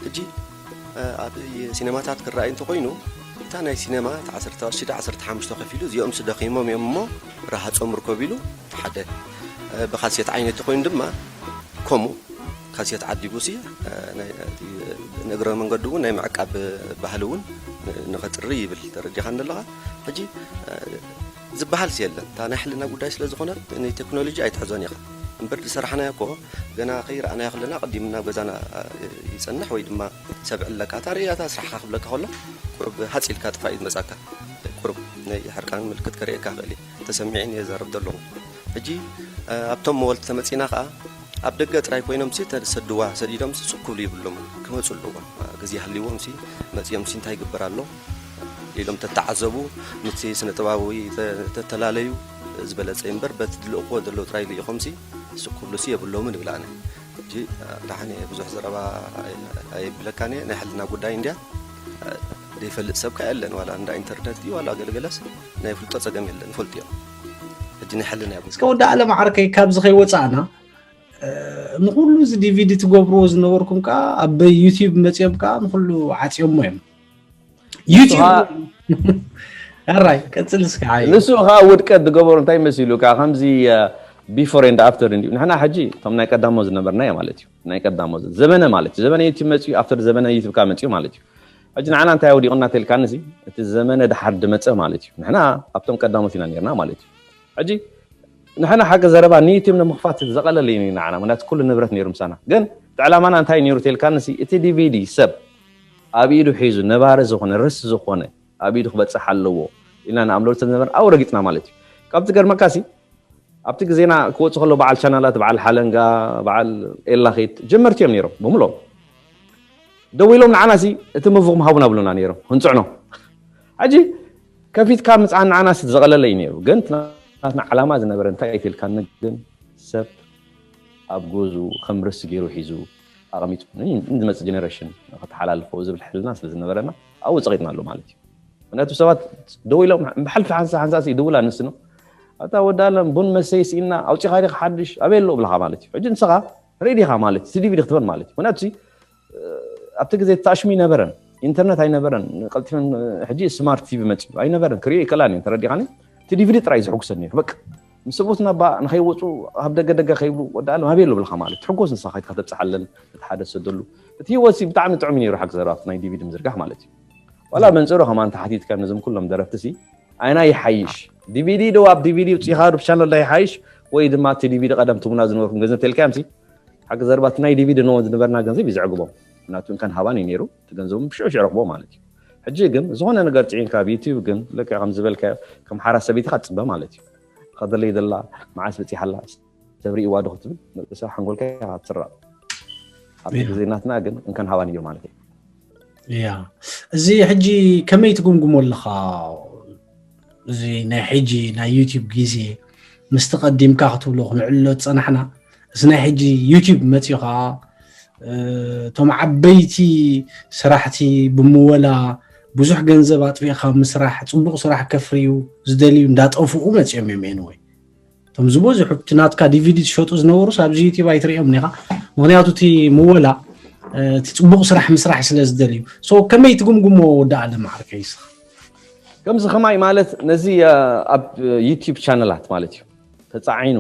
ሕጂ ኣብ ሲነማታት ክረኣይ እንተኮይኑ እታ ናይ ሲነማ እቲ ዓሰርተ ቅርሺ ዳ ዓሰርተ ሓሙሽተ ከፊሉ እዚኦም ስደኺሞም እዮም እሞ ረሃፆም ርከብ ኢሉ ሓደ ብካሴት ዓይነት ኮይኑ ድማ ከምኡ ካሴት ዓዲጉ ሲ ንእግረ መንገዱ እውን ናይ ምዕቃብ ባህሊ እውን ንኸጥሪ ይብል ተረዲኻ ኣለኻ ሕጂ ዝበሃል የለን እታ ናይ ሕልና ጉዳይ ስለ ዝኾነ ንቴክኖሎጂ ኣይትሕዞን ኢኻ እምበር ዝሰራሕናዮ እኮ ገና ከይረኣናዮ ከለና ቀዲምና ገዛና ይጸንሕ ወይ ድማ ሰብ ዕለካ እታ ርእያታ ስራሕካ ክብለካ ከሎ ቁሩብ ሃጽ ኢልካ ጥፋእ እዩ ዝመጻካ። ቁሩብ ናይ ሕርቃን ምልክት ከርእየካ ክእል እዩ። ተሰሚዕን እየ ዘረብ ዘለኹ። ሕጂ ኣብቶም መወልቲ ተመጺና ከኣ ኣብ ደገ ጥራይ ኮይኖም ሲ ተሰድዋ ሰዲዶም ሲ ጽኩብ ይብሎም ክመጹ ኣለዎም። ግዜ ሃልዎም ሲ መጺኦም ሲ እንታይ ይግበር ኣሎ ኢሎም ተተዓዘቡ፣ ምስ ስነ ጥበባዊ ተተላለዩ ዝበለጸ እምበር በቲ ዝልእኽዎ ዘለዉ ጥራይ ልኢኾም ሲ ስኩብሉ ሲ የብሎምን ይብል ኣነ። ሕጂ ደሓን እየ ብዙሕ ዘረባ ኣየብለካን እየ ናይ ሕልና ጉዳይ እንድያ። ዘይፈልጥ ሰብ ከ የለን ዋላ እንዳ ኢንተርነት ድዩ ዋላ ገለገለስ ናይ ፍልጦ ጸገም የለን ይፈልጡ እዮም። ሕጂ ናይ ሕልና እያ እስከ ጉዳይ። ወዲ ኣለም ዓርከይ ካብዚ ከይወፃእና ንኩሉ እዚ ዲቪዲ ትገብርዎ ዝነበርኩም ከዓ ኣብ ዩቲብ መፅኦም ከዓ ንኩሉ ዓፅዮሞ እዮም። ዩቲብ ኣራይ ቀፅል እስከ ዓይ ንሱ ከዓ ውድቀት ዝገበሩ እንታይ መሲሉ ከዓ ከምዚ before and after እንዲዩ። ንሕና ሕጂ እቶም ናይ ቀዳሞ ዝነበርና እየ ማለት እዩ። ናይ ቀዳሞ ዘመነ ማለት እዩ። ዘመነ ዩቲብ መፅኡ after ዘመነ ዩቲብ ከዓ መፅኡ ማለት እዩ። ሕጂ ንዓና እንታይ ኣውዲቑና ተልካኒ ሲ እቲ ዘመነ ድሓር ድመፀ ማለት እዩ። ንሕና ኣብቶም ቀዳሞት ኢና ነርና ማለት እዩ። ሕጂ ንሕና ሓቂ ዘረባ ንዩቲብ ንምኽፋት ዘቐለለ እዩ ንዓና፣ ምክንያቱ ኩሉ ንብረት ነይሩ ምሳና። ግን እቲ ዕላማና እንታይ ነይሩ ተልካኒ ሲ እቲ ዲቪዲ ሰብ ኣብ ኢዱ ሒዙ ነባሪ ዝኾነ ርስ ዝኾነ ኣብ ኢዱ ክበፅሕ ኣለዎ ኢልና ንኣምለሉ ሰብ ዝነበረ ኣብኡ ረጊፅና ማለት እዩ። ካብቲ ገርመካ ሲ ኣብቲ ግዜና ክወፁ ከለዉ በዓል ቻናላት በዓል ሓለንጋ በዓል ኤላኺት ጀመርቲ እዮም ነይሮም ብምሎም ደው ኢሎም ንዓና ሲ እቲ ምቭኹም ሃቡና ብሉና ነይሮም ህንፅዕኖ ሕጂ ከፊትካ ምፅዓን ንዓና ሲ ዘቐለለ እዩ ነይሩ ግን ናትና ዓላማ ዝነበረ እንታይ ኢትልካኒ ግን ሰብ ኣብ ገዝኡ ከም ርስ ገይሩ ሒዙ ኣቐሚጡ ንዝመፅእ ጀነሬሽን ከተሓላልፎ ዝብል ሕልና ስለ ዝነበረና ኣብኡ ፀቒጥና ኣሎ ማለት እዩ ምክንያቱ ሰባት ደው ኢሎም ብሓልፊ ሓንሳ ሓንሳ ይድውል ኣንስኖ ኣታ ወዲ ኣለም ቡን መሰይ ስኢና ኣውፂኻ ዲኻ ሓድሽ ኣበይ ኣሎ ብለኻ ማለት እዩ ሕጂ ንስኻ ሬዲ ኢኻ ማለት እዩ ዲቪዲ ክትበል ማለት እዩ ምክንያቱ ኣብቲ ግዜ ታሽሚ ኣይነበረን ኢንተርነት ኣይነበረን ቀልጢፈን ሕጂ ስማርት ቲቪ መፅዩ ኣይነበረን ክሪኦ ይከላን እየን ተረዲኻኒ እቲ ዲቪዲ ጥራይ ዘሕጉሰን ነይሩ በቃ ምስ ሰብኡት ናባ ንኸይወፁ ኣብ ደገ ደገ ከይብሉ ወዲ ኣለም ኣበይ ኣሎ ብለኻ ማለት ትሕጎስ ንስኻ ከይድካ ተብፅሓለን እቲ ሓደ ሰደሉ እቲ ህይወት ብጣዕሚ ጥዑም ነይሩ ሓቂ ዘረባ ናይ ዲቪዲ ምዝርጋሕ ማለት እዩ ዋላ መንፅሮ ከማን ተሓቲትካ ነዞም ኩሎም ደረፍቲ ሲ ኣይና ይሓይሽ ዲቪዲ ዶ ኣብ ዲቪዲ ውፅኢኻ ዶ ቻነል ዶ ይሓይሽ ወይ ድማ እቲ ዲቪዲ ቀደም ትቡና ዝነበርኩም ገንዘብ ተልካዮም ሲ ሓቂ ዘረባ እቲ ናይ ዲቪዲ ኖ ዝነበርና ገንዘብ እዩ ዘዕግቦም ምክንያቱ እንከን ሃባን እዩ ነይሩ እቲ ገንዘቦም ብሽዑ ሽዑ ረኽቦ ማለት እዩ ሕጂ ግን ዝኾነ ነገር ፅዒንካ ኣብ ዩቲብ ግን ልክዕ ከም ዝበልካዮ ከም ሓራ ሰበይትኻ ትፅበ ማለት እዩ ከደለይ ዘላ መዓስ በፂሓላ ሰብ ርእይዋ ዶ ክትብል ንርእሳ ሓንጎልካ ኢኻ ትስራቕ ኣብቲ ግዜ ናትና ግን እንከን ሃባን እዩ ማለት እዩ ያ እዚ ሕጂ ከመይ ትግምግሞ ኣለኻ እዚ ናይ ሕጂ ናይ ዩቲብ ግዜ ምስቲ ቀዲምካ ክትብሎ ክንዕሎ ዝፀናሕና እዚ ናይ ሕጂ ዩቲብ መፅኡ ከዓ እቶም ዓበይቲ ስራሕቲ ብምወላ ብዙሕ ገንዘብ ኣጥፊእካ ምስራሕ ፅቡቅ ስራሕ ከፍርዩ ዝደልዩ እንዳጠፍኡ መፅኦም እዮም ኤንወይ እቶም ዝበዝሑ እቲ ናትካ ዲቪዲ ዝሸጡ ዝነበሩስ ኣብዚ ዩቲብ ኣይትሪኦም ኒኻ ምክንያቱ እቲ ምወላ እቲ ፅቡቅ ስራሕ ምስራሕ ስለ ዝደልዩ ሶ ከመይ ትግምግሞ ወዲ ኣለም ዓርከይ ንስኻ ከምዚ ከማይ ማለት ነዚ ኣብ ዩቲብ ቻነላት ማለት እዩ ተፃዒኑ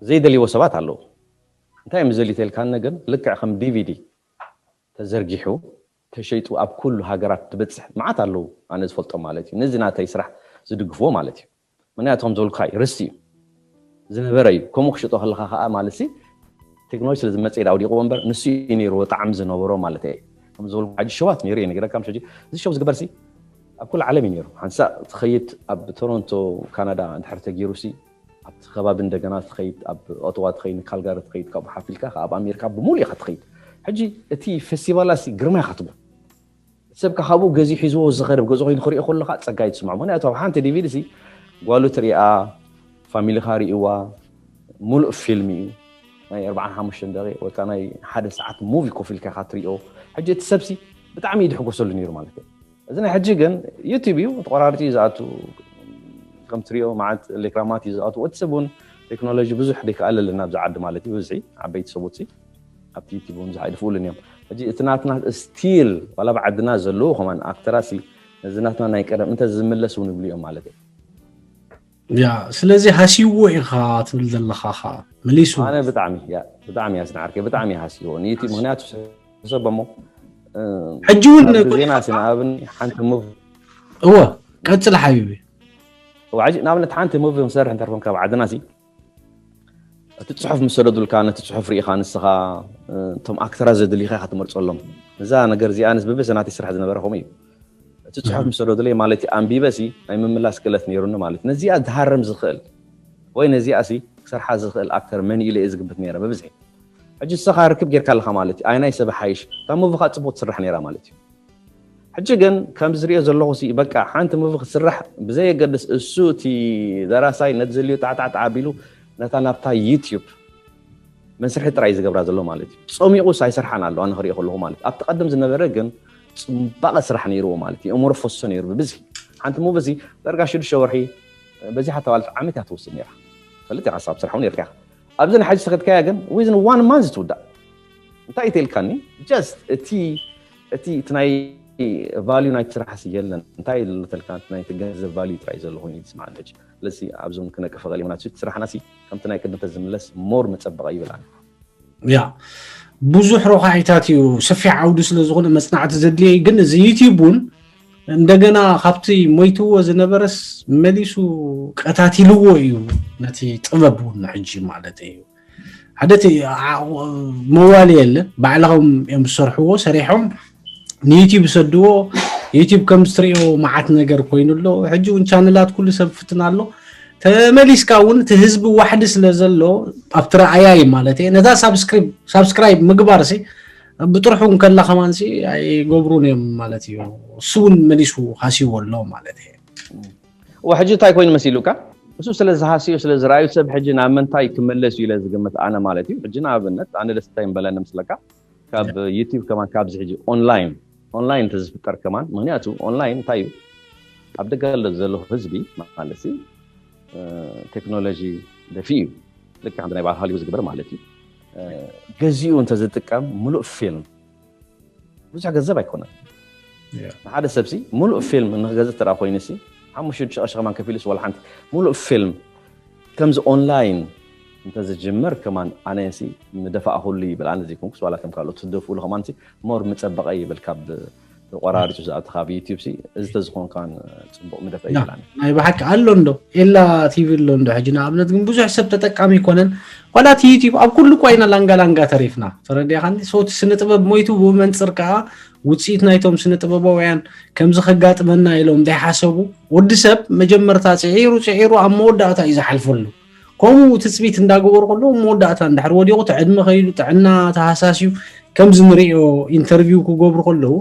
ዘይደልይዎ ሰባት ኣለዉ እንታይ እዮም ዝደልዩ ተልካኒ ግን ልክዕ ከም ዲቪዲ ተዘርጊሑ ተሸይጡ ኣብ ኩሉ ሃገራት ትበፅሕ መዓት ኣለዉ ኣነ ዝፈልጦም ማለት እዩ ነዚ ናተይ ስራሕ ዝድግፍዎ ማለት እዩ ምክንያቱ ከም ዝበልኩኻ እዩ ርስቲ እዩ ዝነበረ እዩ ከምኡ ክሽጦ ከለካ ከዓ ማለት ሲ ቴክኖሎጂ ስለ ዝመፀ ኢዳ ኣውዲቕዎ እምበር ንሱ እዩ ነይርዎ ጣዕሚ ዝነበሮ ማለት እየ ከም ዝበልኩ ሕጂ ሸዋት ነይሩ እየ ነጊረካ ምሽ እዚ ሸው ዝግበር ሲ ኣብ ኩሉ ዓለም እዩ ነይሩ ሓንሳእ ትኸይድ ኣብ ቶሮንቶ ካናዳ እንድሕር ተጊሩ ሲ ኣብቲ ከባቢ እንደገና ትኸይድ ኣብ ኦቶዋ ትኸይድ ካልጋሪ ትኸይድ ካብኡ ሓፊልካ ኣብ ኣሜሪካ ብምሉእ ኢኻ ትኸይድ ሕጂ እቲ ፌስቲቫላ ሲ ግርማ ኢኻ ትብሎ ሰብ ካብኡ ገዚኡ ሒዝዎ ዝኸደ ኣብ ገዝኡ ኮይኑ ክሪኦ ከለኻ ፀጋ እዩ ትስምዖ ምክንያቱ ኣብ ሓንቲ ዲቪዲ ሲ ጓሉ ትሪኣ ፋሚሊኻ ሪእዋ ሙሉእ ፊልም እዩ ናይ ኣርባዓን ሓሙሽተን ደቂቕ ወይ ከዓ ናይ ሓደ ሰዓት ሙቪ ኮፍ ኢልካ ኢኻ ትሪኦ ሕጂ እቲ ሰብሲ ብጣዕሚ እዩ ዝሕጎሰሉ ነይሩ ማለት እዩ እዚ ናይ ሕጂ ግን ዩቲብ እዩ ተቆራርፂ እዩ ዝኣቱ ከም ትሪኦ መዓት ሌክራማት እዩ ዝኣቱ እቲ ሰብ እውን ቴክኖሎጂ ብዙሕ ደይከኣለልና ኣብዚ ዓዲ ማለት እዩ ብዝሒ ዓበይቲ ሰቦት ኣብቲ ዩቲብ እውን ዝሓ ይድፍኡልን እዮም ሕጂ እቲ ናትና ስቲል ዋላ ብዓድና ዘለዉ ከማን ኣክተራሲ ነዚ ናትና ናይ ቀደም እንተ ዝምለስ እውን ይብሉ እዮም ማለት እዩ ያ ስለዚ ሃሲዎ ኢኻ ትብል ዘለኻ ኻ መሊሱ ኣነ ብጣዕሚ ያ ብጣዕሚ እያ ስናዓርከ ብጣዕሚ እያ ሃሲዎ ንዩቲብ ምክንያቱ ሰብ እሞ ሕጂ እውን ዜና ንኣብን ሓንቲ ሙቭ እወ ቀፅል ሓቢቢ ሕጂ ንኣብነት ሓንቲ ሙቭ ክንሰርሕ እንተርፎም ካብ ዓድና ሲ እቲ ጽሑፍ ምስ ሰደዱልካ፣ ነቲ ጽሑፍ ርኢኻ ንስኻ፣ እ፣ እቶም ኣክተራት ዘድልዩኻ ኢኻ ትመርጸሎም። እዛ ነገር እዚኣ ኣነስ ብብዝሒ ናተይ ስራሕ ዝነበረ ከምኡ እዩ። እቲ ጽሑፍ ምስ ሰደዱለይ፣ ማለት እዩ፣ ኣንቢበ ሲ ናይ ምምላስ ክእለት ነይሩኒ ማለት እዩ። ነዚኣ ዝሃርም ዝኽእል ወይ ነዚኣ ሲ ክሰርሓ ዝኽእል ኣክተር መን እዩ ኢለ እየ ዝግምት ነይረ ብብዝሒ። ሕጂ ንስኻ ርክብ ጌርካ ኣለኻ ማለት እዩ። ኣየናይ ሰብ ሓይሽ? እታ ሙቪ ኸኣ ጽቡቕ ትስራሕ ነይራ ማለት እዩ። ሕጂ ግን ከም ዝሪኦ ዘለኹ ሲ በቃ ሓንቲ ሙቪ ክትስራሕ ብዘየገድስ እሱ እቲ ደራሳይ ነቲ ዘድልዮ ጣዕጣዕጣዕ ኣቢሉ ነታ ናብታ ዩትዩብ መስርሒ ጥራይ ዝገብራ ዘሎ ማለት እዩ። ጸሚቑስ ኣይሰርሓን ኣሎ ኣነ ክሪኦ ከለኹ ማለት እዩ። ኣብቲ ቀደም ዝነበረ ግን ጽባቐ ስራሕ ነይርዎ ማለት እዩ። የእምሮ ፈሶ ነይሩ ብብዝሒ። ሓንቲ ሙቪ ሲ ዳርጋ ሽዱሽተ ወርሒ በዚሓ ተባልት ዓመት እያ ትወስድ ነይራ። ትፈልጥ ኢኻ፣ ክሳብ ትሰርሓ እውን ነይርካ ኢኻ። ኣብዚ ንሓጂ ዝኸድካያ ግን within one month ትውዳእ። እንታይ እዩ ተልካኒ? Just እቲ እቲ እቲ ናይ ቫልዩ ናይቲ ስራሕ ሲ የለን። እንታይ እዩ ዘሎ ተልካ? እቲ ናይቲ ገንዘብ ቫልዩ ጥራይ ዘሎ ኮይኑ እዩ ዝስምዓኒ ሕጂ። ስለዚ ኣብዞም ክነቅፍ ይኽእል እዩ። ምክንያቱ እቲ ስራሕና ሲ ከምቲ ናይ ቅድም ተዝምለስ ሞር ምጸበቐ ይብል ኣነ። ያ፣ ብዙሕ ረዃሒታት እዩ፣ ሰፊሕ ዓውዲ ስለ ዝኾነ መጽናዕቲ ዘድልዮ እዩ። ግን እዚ ዩትዩብ እውን እንደገና ካብቲ ሞይትዎ ዝነበረስ መሊሱ ቀታቲልዎ እዩ ነቲ ጥበብ እውን ሕጂ ማለት እዩ። ሓደ እቲ ዓ-፣ መዋሊ የለን፣ ባዕልኹም እዮም ዝሰርሕዎ፣ ሰሪሖም ንዩትዩብ ይሰድዎ። ዩትዩብ ከም እትሪኦ መዓት ነገር ኮይኑ ኣሎ። ሕጂ እውን ቻነላት ኩሉ ሰብ ፍትን ኣሎ። ተመሊስካ እውን እቲ ህዝቢ ዋሕዲ ስለ ዘሎ ኣብቲ ረኣያይ ማለት እየ፣ ነታ ሳብስክሪብ-፣ ሳብስክራይብ ምግባር ሲ ብጥርሑ እንከላ ከማን ሲ ኣይገብሩን እዮም ማለት እዩ። እሱ እውን መሊሱ ሃስይዎ ኣሎ ማለት እየ። እወ፣ ሕጂ እንታይ ኮይኑ መሲሉካ? እሱ ስለ ዝሃስዮ፣ ስለ ዝረኣዩ ሰብ ሕጂ ናብ ምንታይ ክመለስ እዩ ኢለ ዝግምት ኣነ ማለት እዩ። ሕጂ ንኣብነት ኣነ ደስ እንታይ ምበለኒ ምስለካ፣ ካብ ዩትዩብ ከማን ካብዚ ሕጂ ኦንላይን፣ ኦንላይን እንተዝፍጠር ከማን፣ ምክንያቱ ኦንላይን እንታይ እዩ? ኣብ ደገ ዘሎ ህዝቢ ማለት ሲ፣ እ፣ ቴክኖሎጂ ደፊኡ እዩ። ልክዕ ከምቲ ናይ በዓል ሆሊውድ ዝግበር ማለት እዩ። እ፣ ገዚኡ እንተዝጥቀም ምሉእ ፊልም ብዙሕ ገንዘብ ኣይኮነን። ያ። ንሓደ ሰብ ሲ ምሉእ ፊልም ንክገዝእ እንተ ደኣ ኮይኑ ሲ ሓሙሽተ ሽዱሽተ ቅርሺ ከማን ከፊሉስ ዋላ ሓንቲ ምሉእ ፊልም ከምዚ ኦንላይን እንተዝጅመር ከማን ኣነ ሲ ምደፋእኹሉ ይብል። ኣነ ዘይኮንኩስ ዋላ ከም ካልኦት ዝደፍኡሉ ከማን ሲ ሞር ምጸበቐ ይብል ካብ ተቆራሪጹ ዝኣቱ ካብ ዩትዩብ ሲ እዚ ተዝኾን ከማን ጽቡቕ ምደፍአ ያ፣ ይብል ኣነ። ናይ ብሓቂ ኣሎ እንዶ፣ ኤላ ቲቪ ኣሎ እንዶ። ሕጂ ንኣብነት ግን ብዙሕ ሰብ ተጠቃሚ ኣይኮነን። ዋላ እቲ ዩትዩብ ኣብ ኩሉ እኳ ኢና ላንጋ ላንጋ ተሪፍና። ተረዲእካኒ? ሶ እቲ ስነ ጥበብ ሞይቱ ብመንጽር ከኣ ውጽኢት ናይቶም ስነ ጥበባውያን ከምዚ ከጋጥመና ኢሎም ዘይሓሰቡ፣ ወዲ ሰብ መጀመርታ ጽዒሩ ጽዒሩ ኣብ መወዳእታ እዩ ዝሓልፈሉ። ከምኡ ትጽቢት እንዳገበሩ ከለዉ መወዳእታ እንድሕር ወዲቑ እቲ ዕድመ ከይዱ ጥዕና ተሃሳስዩ ከምዚ ንርእዮ ኢንተርቪው ክገብሩ ከለዉ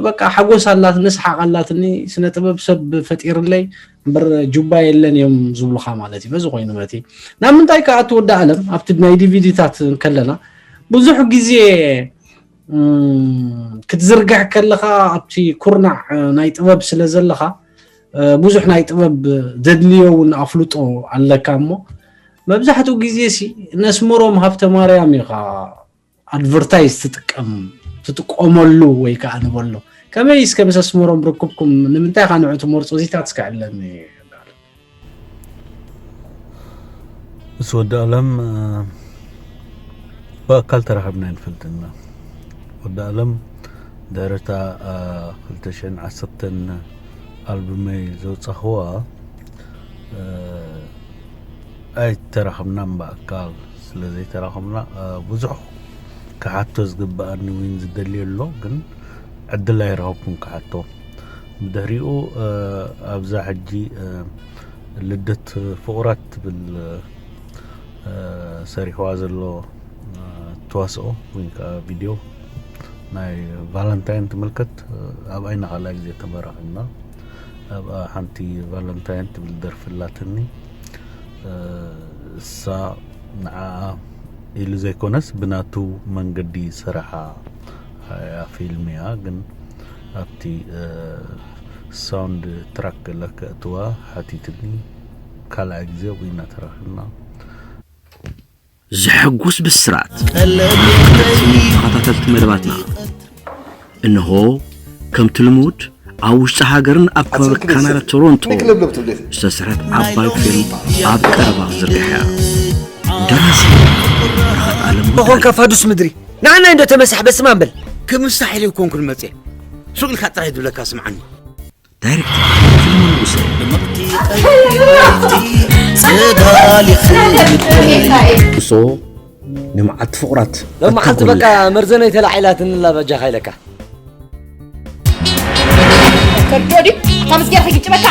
በቃ ሓጎስ ኣላት፣ ንስሓቕ ኣላትኒ፣ ስነ ጥበብ ሰብ ፈጢርለይ እምበር ጁባ የለን እዮም ዝብሉኻ ማለት እዩ። በዚ ኮይኑ መቲ ናብ ምንታይ ከኣ ትወዳእ ኣለም ኣብቲ ናይ ዲቪዲታት እንከለና ብዙሕ ግዜ እም፣ ክትዝርግሕ ከለኻ ኣብቲ ኩርናዕ ናይ ጥበብ ስለ ዘለኻ እ፣ ብዙሕ ናይ ጥበብ ዘድልዮ እውን ኣፍልጦ ኣለካ እሞ መብዛሕትኡ ግዜ ሲ ነስምሮም ሃብተ ማርያም ኢኻ ኣድቨርታይዝ ትጥቀም ትጥቀመሉ ወይ ከዓ ንበሎ ከመይ እስከ ምስ ኣስመሮም ርክብኩም ንምንታይ ኢኻ ንዑ ትመርጾ እዚታት እስከ ዕለኒ። ምስ ወዲ ኣለም ብኣካል ተራኺብና ኣይንፈልጥን ኢና። ወዲ ኣለም ድሕሪ እታ ክልተ ሽሕን ዓሰርተን ኣልቡመይ ዘውፃእኽዋ ኣይተራኸብናን ብኣካል። ስለ ዘይተራኸብና ብዙሕ ክሓቶ ዝግበኣኒ እውን ዝደሊ ኣሎ፣ ግን ዕድል ኣይረኸብኩን ክሓቶ። ብድሕሪኡ ኣብዛ ሕጂ ልደት ፍቑራት ትብል ሰሪሕዋ ዘሎ ተዋስኦ ወይ ከዓ ቪድዮ ናይ ቫለንታይን ትምልከት ኣብኣ ኢና ካልኣይ ግዜ ተመራኺብና። ኣብኣ ሓንቲ ቫለንታይን ትብል ደርፊ ኣላትኒ። እሳ ንዓኣ ኢሉ ዘይኮነስ ብናቱ መንገዲ ዝሰረሓ እያ ፊልም እያ። ግን ኣብቲ ሳውንድ ትራክ ገለ ከእትዋ ሓቲትኒ። ካልኣይ ግዜ ኣብኡ ኢና ተራኺብና። ዘሐጉስ ብስራት ተኸታተልቲ መደባትና እንሆ። ከምቲ ልሙድ ኣብ ውሽጢ ሃገርን ኣብ ከባቢ ካናዳ ቶሮንቶ ዝተሰርሐት ዓባይ ፊልም ኣብ ቀረባ ክትዝርጋሕ እያ። ደራሲ በረኸት ኣለሙ ኾንካ ፋዱስ ምድሪ ንዓና እንዶ ተመሳሕ በስማም በል። ክምስታሕ ኢለ ይኮንኩ ንመፅእ ሱቕ ኢልካ ጥራይ ዝብለካ ስምዓኒ። ዳይሬክተር ፊልሞን ንጉሰ። እሶ ንመዓት ፍቑራት ሎመዓልቲ በቃ መርዘነይ ተላዒላትንላ በጃኻ ኢለካ። ከርዶ ድዩ ካብ ምስገር ከይጭበካ።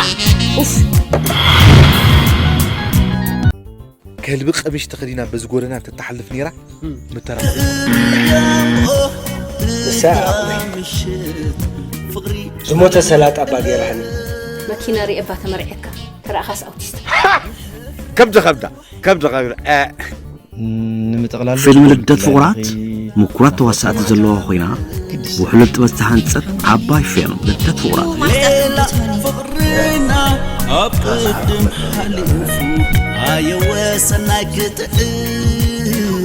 ከልቢ ቀሚሽ ተኸዲና በዚ ጎደና ተተሓልፍ ነይራ። ምተራ ንሳ ዝሞተ ሰላጣ እባ ገይራኒ። መኪና ሪኤ እባ ተመርዒካ ተረኣኻስ ኣውቲስት። ከብዲ ከብዳ ከብዲ ከብዳ ንምጥቕላል ፊልም ልደት ፍቑራት ምኩራት ተዋሳእቲ ዘለዋ ኮይና ብውሕሉል ጥበብ ዝተሃንፀት ዓባይ ፊልም ልደት ፍቑራት ፍቕርና ኣብ ቅድም ሓሊፉ ኣየወ ሰናይ ክጥዕም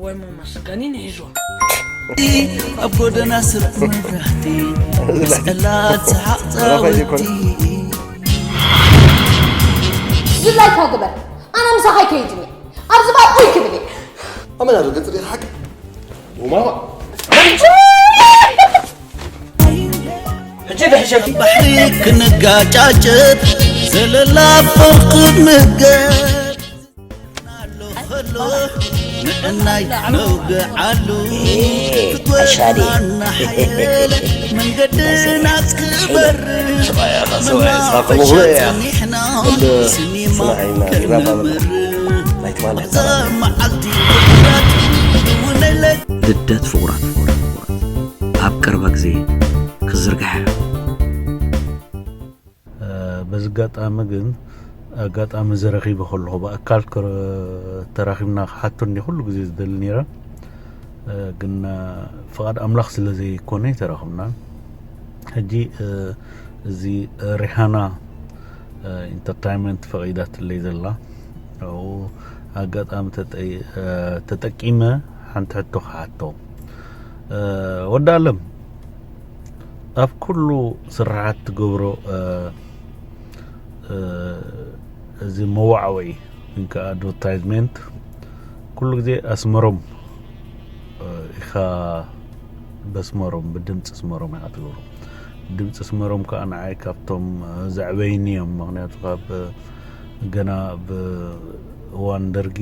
ወይ መመስገኒ ንሒዞ ኣብ ጎደና ስርቂ መብራህቲ መስቀላት ሰሓቕ ፃውቲ ዝላይካ ግበር ኣነ ምሳኻ ይከይድኒ ኣብዚ ባብ ኡይ ክብል እየ ኣመና ዶ ገጽ ሪኢኻ ሓቂ ወማዋ ሕጂ ብሕሸቲ ባሕሪ ክንጋጫጭት ዘለላ ፈርክብ ምገብ ንዕናይ ነውግዓሉ ክትወናና ሓየለ መንገድና ክበር ምናጽኒሕና ስኒማ ክንምር እዛ መዓልቲ ልደት ፍቑራት ኣብ ቀረባ ግዜ ክዝርጋሕ እያ። በዚ ኣጋጣሚ ግን ኣጋጣሚ እዚ ረኺበ ከለኹ ብኣካል ተራኺብና ክሓቶ እንዲ ኩሉ ግዜ ዝደሊ ነይረ ግን ፍቓድ ኣምላኽ ስለ ዘይኮነ ተራኽብና ሕጂ እዚ ሪሃና ኢንተርታይመንት ፈቒዳትለይ ዘላ ኣጋጣሚ ተጠቂመ ሓንቲ ሕቶ ክሓቶ ወዲ ኣለም ኣብ ኩሉ ስራሓት ትገብሮ እዚ መዋዕወዒ ወይከዓ ኣድቨርታይዝሜንት ኩሉ ግዜ ኣስመሮም ኢኻ በስመሮም ብድምፂ ስመሮም ኢኻ ትገብሮ ድምፂ ስመሮም ከዓ ንዓይ ካብቶም ዘዕበይኒ እዮም ምክንያቱ ካብ ገና ብእዋን ደርጊ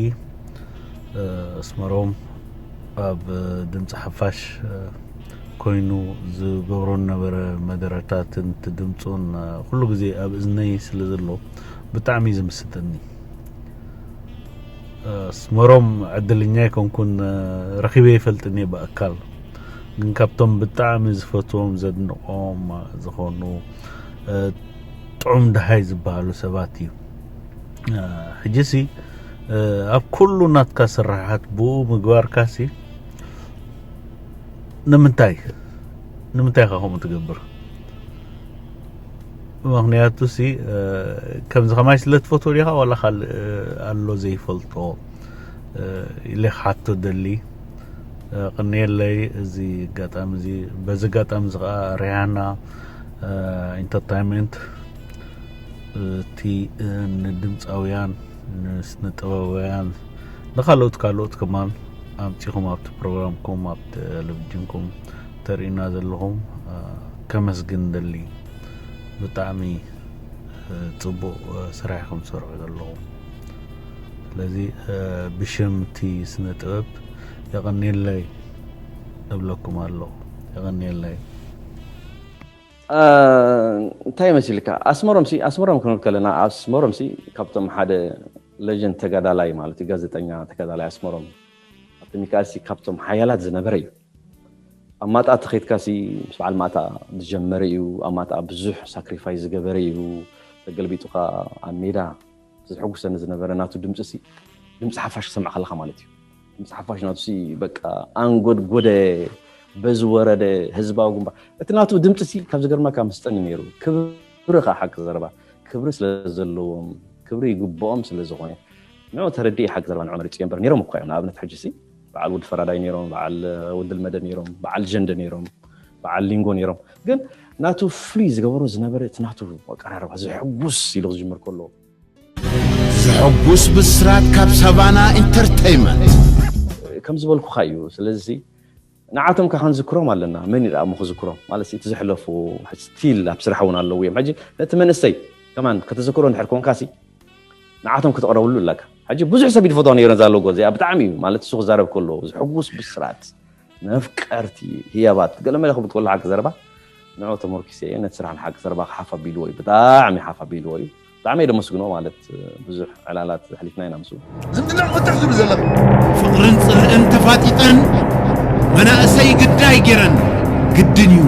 ኣስመሮም ኣብ ድምፂ ሓፋሽ ኮይኑ ዝገብሮ ዝነበረ መደረታትን ድምፁን ኩሉ ግዜ ኣብ እዝነይ ስለ ዘሎ ብጣዕሚ እዩ ዝምስጠኒ ኣስመሮም ዕድልኛ ኣይኮንኩን ረኺበ ይፈልጥኒ ብኣካል ግን ካብቶም ብጣዕሚ ዝፈትዎም ዘድንቆም ዝኾኑ ጥዑም ደሃይ ዝበሃሉ ሰባት እዩ ሕጂ ሲ ኣብ ኩሉ ናትካ ስራሓት ብኡ ምግባርካ ሲ ንምንታይ ንምንታይ ኢኻ ከምኡ ትገብር ምክንያቱ ሲ ከምዚ ከማይ ስለ ትፈትዎ ዲኻ ዋላ ካልእ ኣሎ ዘይፈልጦ ኢለ ክሓቶ ደሊ ቀንየለይ እዚ ኣጋጣሚ እዚ በዚ ኣጋጣሚ እዚ ከዓ ሪሃና ኢንተርታይመንት እቲ ንድምፃውያን ንስነ ጥበባውያን ንካልኦት ካልኦት ከማን ኣምፂኹም ኣብቲ ፕሮግራምኩም ኣብ ቴሌቪዥንኩም ተርእዩና ዘለኹም ከመስግን ደሊ ብጣዕሚ ፅቡቅ ስራሕ ኢኹም ትሰርሑ ዘለኹም ስለዚ ብሽም እቲ ስነ ጥበብ የቐንየለይ እብለኩም ኣለኹ የቐንየለይ እንታይ መሲልካ ኣስመሮም ሲ ኣስመሮም ክንብል ከለና ኣስመሮም ሲ ካብቶም ሓደ ሌጀንድ ተጋዳላይ ማለት እዩ ጋዜጠኛ ተጋዳላይ ኣስመሮም ኣብቲ ሚካኤል ሲ ካብቶም ሓያላት ዝነበረ እዩ ኣብ ማጣ ተኸይድካ ሲ ምስ በዓል ማጣ ዝጀመረ እዩ ኣብ ማጣ ብዙሕ ሳክሪፋይስ ዝገበረ እዩ ተገልቢጡካ ኣብ ሜዳ ዘሕጉሰኒ ዝነበረ ናቱ ድምፂ ሲ ድምፂ ሓፋሽ ክሰምዕ ከለካ ማለት እዩ ድምፂ ሓፋሽ ናቱ ሲ በቃ ኣንጎድጎደ በዚ ወረደ ህዝባዊ ግንባር እቲ ናቱ ድምፂ ሲ ካብ ዝገርመካ ምስጠኒ ነይሩ ክብሪ ከዓ ሓቂ ዘረባ ክብሪ ስለ ዘለዎም ክብሪ ይግብኦም ስለ ዝኾነ ንዑ ተረዲእ ሓቂ ዘረባ ንዑ መሪፅዮ እምበር ነይሮም እኳ እዮም ንኣብነት ሕጂ ሲ በዓል ውድ ፈራዳይ ነይሮም በዓል ውድል መደ ነይሮም በዓል ጀንደ ነይሮም በዓል ሊንጎ ነይሮም ግን ናቱ ፍሉይ ዝገበሮ ዝነበረ እቲ ናቱ ኣቀራርባ ዘሕጉስ ኢሉ ክጅምር ከሎ ዘሐጉስ ብስራት ካብ ሳቫና ኢንተርተይመንት ከም ዝበልኩኻ እዩ ስለዚ ንዓቶም ከ ክንዝክሮም ኣለና መን እዩ ደኣ እሞ ክዝክሮም ማለት እቲ ዘሕለፉ ስቲል ኣብ ስራሕ እውን ኣለዉ እዮም ሕጂ ነቲ መንእሰይ ከማን ከተዘክሮ እንድሕር ኮንካሲ ንዓቶም ክትቕረብሉ ኣለካ። ሕጂ ብዙሕ ሰብ ይድፈቶ ነይረ እዛ ሎጎ እዚኣ፣ ብጣዕሚ እዩ ማለት እሱ ክዛረብ ከሎ ዝሕጉስ ብስራት፣ መፍቀርቲ ህያባት ገለ መለ ክብል ከሎ ሓቂ ዘረባ ንዑ ተመርኪሰ እየ ነቲ ስራሕ ንሓቂ ዘረባ ሓፍ ኣቢልዎ እዩ፣ ብጣዕሚ ሓፍ ኣቢልዎ እዩ። ብጣዕሚ እየ ደመስግኖ ማለት ብዙሕ ዕላላት ኣሕሊፍና ኢና ምስኡ። ዝምድና ወጥሕ ዝብል ዘለኹ ፍቕርን ጽልእን ተፋጢጠን መናእሰይ ግዳይ ገይረን ግድን እዩ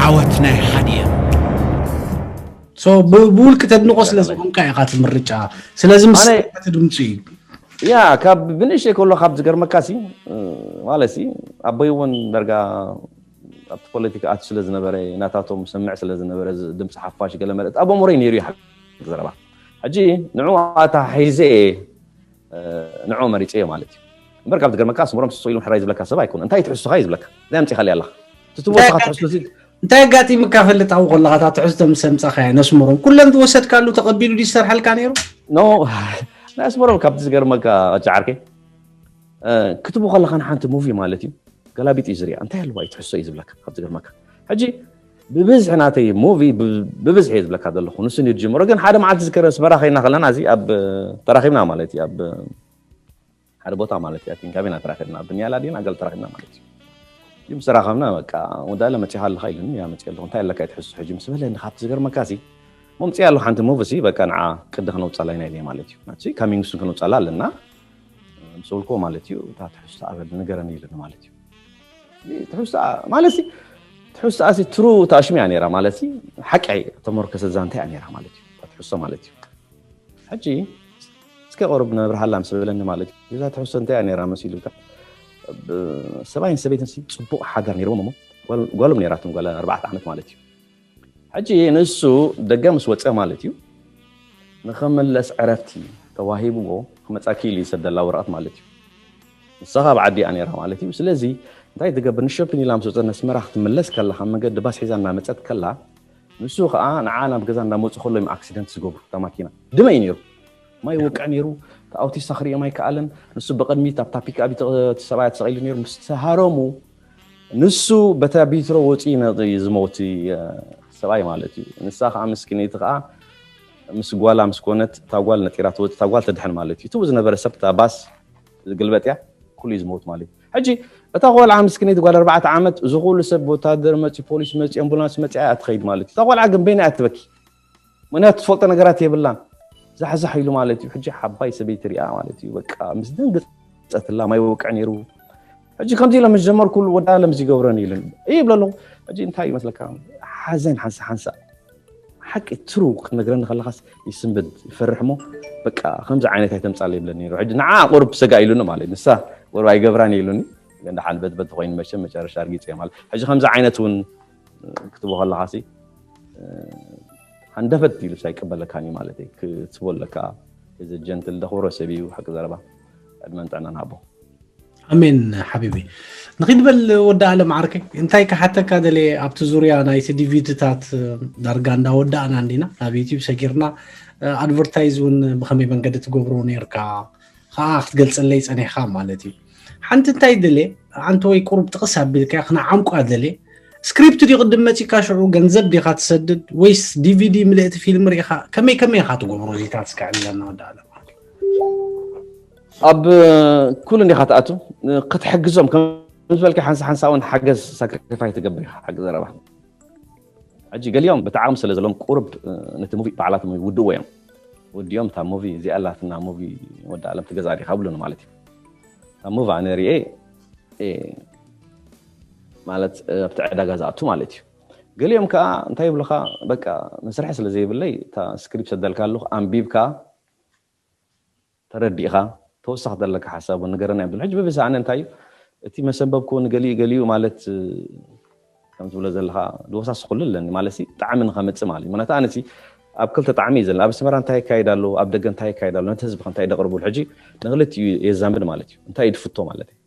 ዓወት ናይ ሓዲኤን። So ብ- ብውልቂ ተድንቆ ስለ ዝኾንካ ኢኻ እቲ ምርጫ። ስለዚ ምስ ኣነ- እቲ ድምፂ እዩ። ያ ካብ ብንእሽተይ ከሎ ካብ ዝገርመካ ሲ ማለት ሲ ኣቦይ እውን ዳርጋ ኣብቲ ፖለቲካ ኣት ስለ ዝነበረ ናታቶም ሰምዕ ስለ ዝነበረ ዝ- ድምፂ ሓፋሽ ገለ መለ ኣቦ ሞረይ ነይሩ ይሓ ዘረባ ሕጂ ንዑ ኣታ ሒዘ ንዑ መሪፀ ማለት እዩ። እምበር ካብ ዝገርመካ ኣስመሮም ስቕ ኢሉ ሕራይ ዝብለካ ሰብ ኣይኮነ። እንታይ ትሕዝቶኻ እዩ ዝብለካ? እንታይ ኣምፂኻሊ ኣለኻ? ትትወስኻ ትሕዝቶ ሲ እንታይ ኣጋጢምካ ፈልጥ ኣብኡ ከለኻ እታ ትሕዝቶ ምስ ኣምፃኻያ ነስመሮም ኩለን ዝወሰድካሉ ተቐቢሉ ድዩ ዝሰርሐልካ ነይሩ? ኖ ናይ ኣስመሮም ካብቲ ዝገርመካ ጫዓርከይ ክትቡ ከለኻ ንሓንቲ ሙቪ ማለት እዩ ገላቢጥ እዩ ዝሪኣ እንታይ ኣለዋ እዩ ትሕዝቶ እዩ ዝብለካ ካብ ዝገርመካ። ሕጂ ብብዝሒ ናተይ ሙቪ ብብዝሒ እየ ዝብለካ ዘለኹ ንሱ እዩ ዝጀምሮ። ግን ሓደ መዓልቲ ዝከረ ኣስመራ ከይና ከለና እዚ ኣብ ተራኺብና ማለት እዩ ኣብ ሓደ ቦታ ማለት እዩ ኣቲንካ ቤና ተራኺብና ብንያላ ዲና ገል ተራኺብና ማለት እዩ። ምስ ተራኸብና በቃ ወዳለ መፂኻ ኣለኻ ኢሉኒ ያ መፂ ኣለኹ እንታይ ኣለካ ትሕዝቶ ሕጂ ምስ በለኒ ካብቲ ዝገርመካ ሲ መምፅእ ኣለኹ ሓንቲ ሙቪ ሲ በቃ ንዓ ቅዲ ክነውፃላ ኢና ኢለ ማለት እዩ ናቲ ካሚንግ ሱን ክነውፃላ ኣለና ምስ በልኩዎ ማለት እዩ እታ ትሕዝቶ ኣበል ንገረኒ ኢሉኒ ማለት እዩ። ትሕዝቶ ማለት ሲ ትሕዝቶ ኣሲ ትሩ ታሽሚ እያ ነይራ ማለት ሲ ሓቂ ተመርኮሰ ዛንታ እያ ነይራ ማለት እዩ እታ ትሕዝቶ ማለት እዩ። ሕጂ እስከ ቆርብ ነብርሃላ ምስ በለኒ ማለት እዩ እዛ ትሕዝቶ እንታይ እያ ነይራ መሲሉካ ሰብኣይን ሰበይትን ሲ ፅቡቕ ሓዳር ነይርዎም እሞ ጓሎም ነይራትም ጓል ኣርባዕተ ዓመት ማለት እዩ። ሕጂ ንሱ ደገ ምስ ወፀ ማለት እዩ ንኸመለስ ዕረፍቲ ተዋሂብዎ ክመፃኪ ኢሉ ይሰደላ ወረቐት ማለት እዩ። ንሳ ካብ ዓዲ እያ ነይራ ማለት እዩ። ስለዚ እንታይ ትገብር ንሾፒን ኢላ ምስ ወፀት ነስመራ ክትመለስ ከላ ካብ መንገዲ ባስ ሒዛ እናመፀት ከላ ንሱ ከዓ ንዓ ናብ ገዛ እንዳመፁ ከሎ እዮም ኣክሲደንት ዝገብሩ እታ ማኪና ድመ እዩ ነይሩ ማይ ይወቅዕ ነይሩ ኣውቲስታ ክርእዮም ኣይከኣለን ንሱ ብቕድሚት ኣብታ ፒክኣፕ ሰብኣያ ተሰቒሉ ነይሩ ምስ ተሃረሙ ንሱ በታ ቢትሮ ወፂኡ ነጥ ዝመውት ሰብኣይ ማለት እዩ። ንሳ ከዓ ምስኪነይቲ ከዓ ምስ ጓላ ምስ ኮነት እታ ጓል ነጢራ ትወፅ እታ ጓል ትድሕን ማለት እዩ። ትቡ ዝነበረ ሰብ እታ ባስ ዝግልበጥ እያ ኩሉ እዩ ዝመውት ማለት እዩ። ሕጂ እታ ቆልዓ ምስኪነይቲ ጓል ኣርባዕተ ዓመት እዚ ኩሉ ሰብ ወታደር መፂ ፖሊስ መፂ ኣምቡላንስ መፂ እያ ትኸይድ ማለት እዩ። እታ ቆልዓ ግን በይና እያ ትበኪ ምክንያቱ ትፈልጦ ነገራት የብላን ዛሕዛሕ ኢሉ ማለት እዩ። ሕጂ ሓባይ ሰበይቲ ሪኣ ማለት እዩ በቃ ምስ ደንግፀትላ ማይ ወቅዕ ነይሩ። ሕጂ ከምዚ ኢለ ምስ ጀመርኩሉ ወዳ ለምዚ ይገብረን ኢልን ይብለ ኣለኹ። ሕጂ እንታይ ይመስለካ ሓዘን ሓንሳ ሓንሳ ሓቂ ትሩ ክትነግረኒ ከለኻስ ይስንብድ ይፈርሕ እሞ በቃ ከምዚ ዓይነት ኣይተምፃለ ይብለኒ ነይሩ። ሕጂ ንዓ ቁርብ ስጋ ኢሉኒ ማለት ንሳ ቁርብ ኣይገብራን ኢሉኒ። ግን ደሓን በትበት ኮይኑ መቸም መጨረሻ ኣርጊፀ ማለት ሕጂ ከምዚ ዓይነት እውን ክትቦ ከለኻሲ ሃንደፈት ኢሉ ኣይቀበለካን እዩ ማለት ክትቦ ኣለካ። እዚ ጀንትል ደኽብሮ ሰብ እዩ ሓቂ ዘረባ። ዕድመን ጥዕናን ሃቦ። ኣሜን ሓቢቢ። ንኺድ በል ወዲ ኣለም ዓርከይ እንታይ ክሓተካ ደለ ኣብቲ ዙርያ ናይቲ ዲቪድታት ዳርጋ እንዳወዳእና እንዲና ናብ ዩቲብ ሰጊርና ኣድቨርታይዝ እውን ብኸመይ መንገዲ ትገብሮ ነርካ ከዓ ክትገልፀለይ ፀኒሕካ ማለት እዩ። ሓንቲ እንታይ ደለ ኣንተ ወይ ቁሩብ ጥቕስ ኣቢልካ ክነዓምቋ ደለ ስክሪፕት ድዩ ቅድም መፂካ ሽዑ ገንዘብ ዲኻ ትሰድድ ወይስ ዲቪዲ ምልእቲ ፊልም ርኢኻ ከመይ ከመይ ኢኻ ትገብሮ እዚታት እስከ ዕለና ወዲ ኣለም። ኣብ ኩሉ እንዲኻ ትኣቱ ክትሕግዞም ከም ዝበልካ ሓንሳ ሓንሳ እውን ሓገዝ ሳክሪፋይ ትገብር ኢኻ ሓቂ ዘረባ። ሕጂ ገሊኦም ብጣዕሚ ስለ ዘለዎም ቁርብ ነቲ ሙቪ ባዕላቶም ይውድእዎ እዮም። ወዲኦም እታ ሙቪ እዚኣ ኣላትና ሙቪ ወዲ ኣለም ትገዛ ዲኻ ብሉኒ ማለት እዩ። እታ ሙቪ ኣነ ሪኤ ማለት ኣብቲ ዕዳጋ ዝኣቱ ማለት እዩ። ገሊኦም ከዓ እንታይ ይብሉኻ በቃ መስርሒ ስለ ዘይብለይ እታ ስክሪፕት ሰደልካ ኣለኹ ኣንቢብካ ተረዲእኻ ተወሳኺ ዘለካ ሓሳብ ንገረና ይብል። ሕጂ ብብዝሒ ኣነ እንታይ እዩ እቲ መሰንበብኩ ንገሊኡ ገሊኡ ማለት ከም ትብሎ ዘለኻ ዝወሳስኹሉ ኣለኒ ማለት ሲ ጣዕሚ ንኸመፅእ ማለት እዩ። ምክንያቱ ኣነ ሲ ኣብ ክልተ ጣዕሚ እዩ ዘለና። ኣብ ኣስመራ እንታይ ይካየድ ኣሎ፣ ኣብ ደገ እንታይ ይካየድ ኣሎ፣ ነቲ ህዝቢ ከ እንታይ ደቕርቡሉ። ሕጂ ንክልቲኡ የዛምድ ማለት እዩ። እንታይ እዩ ድፍቶ ማለት እዩ።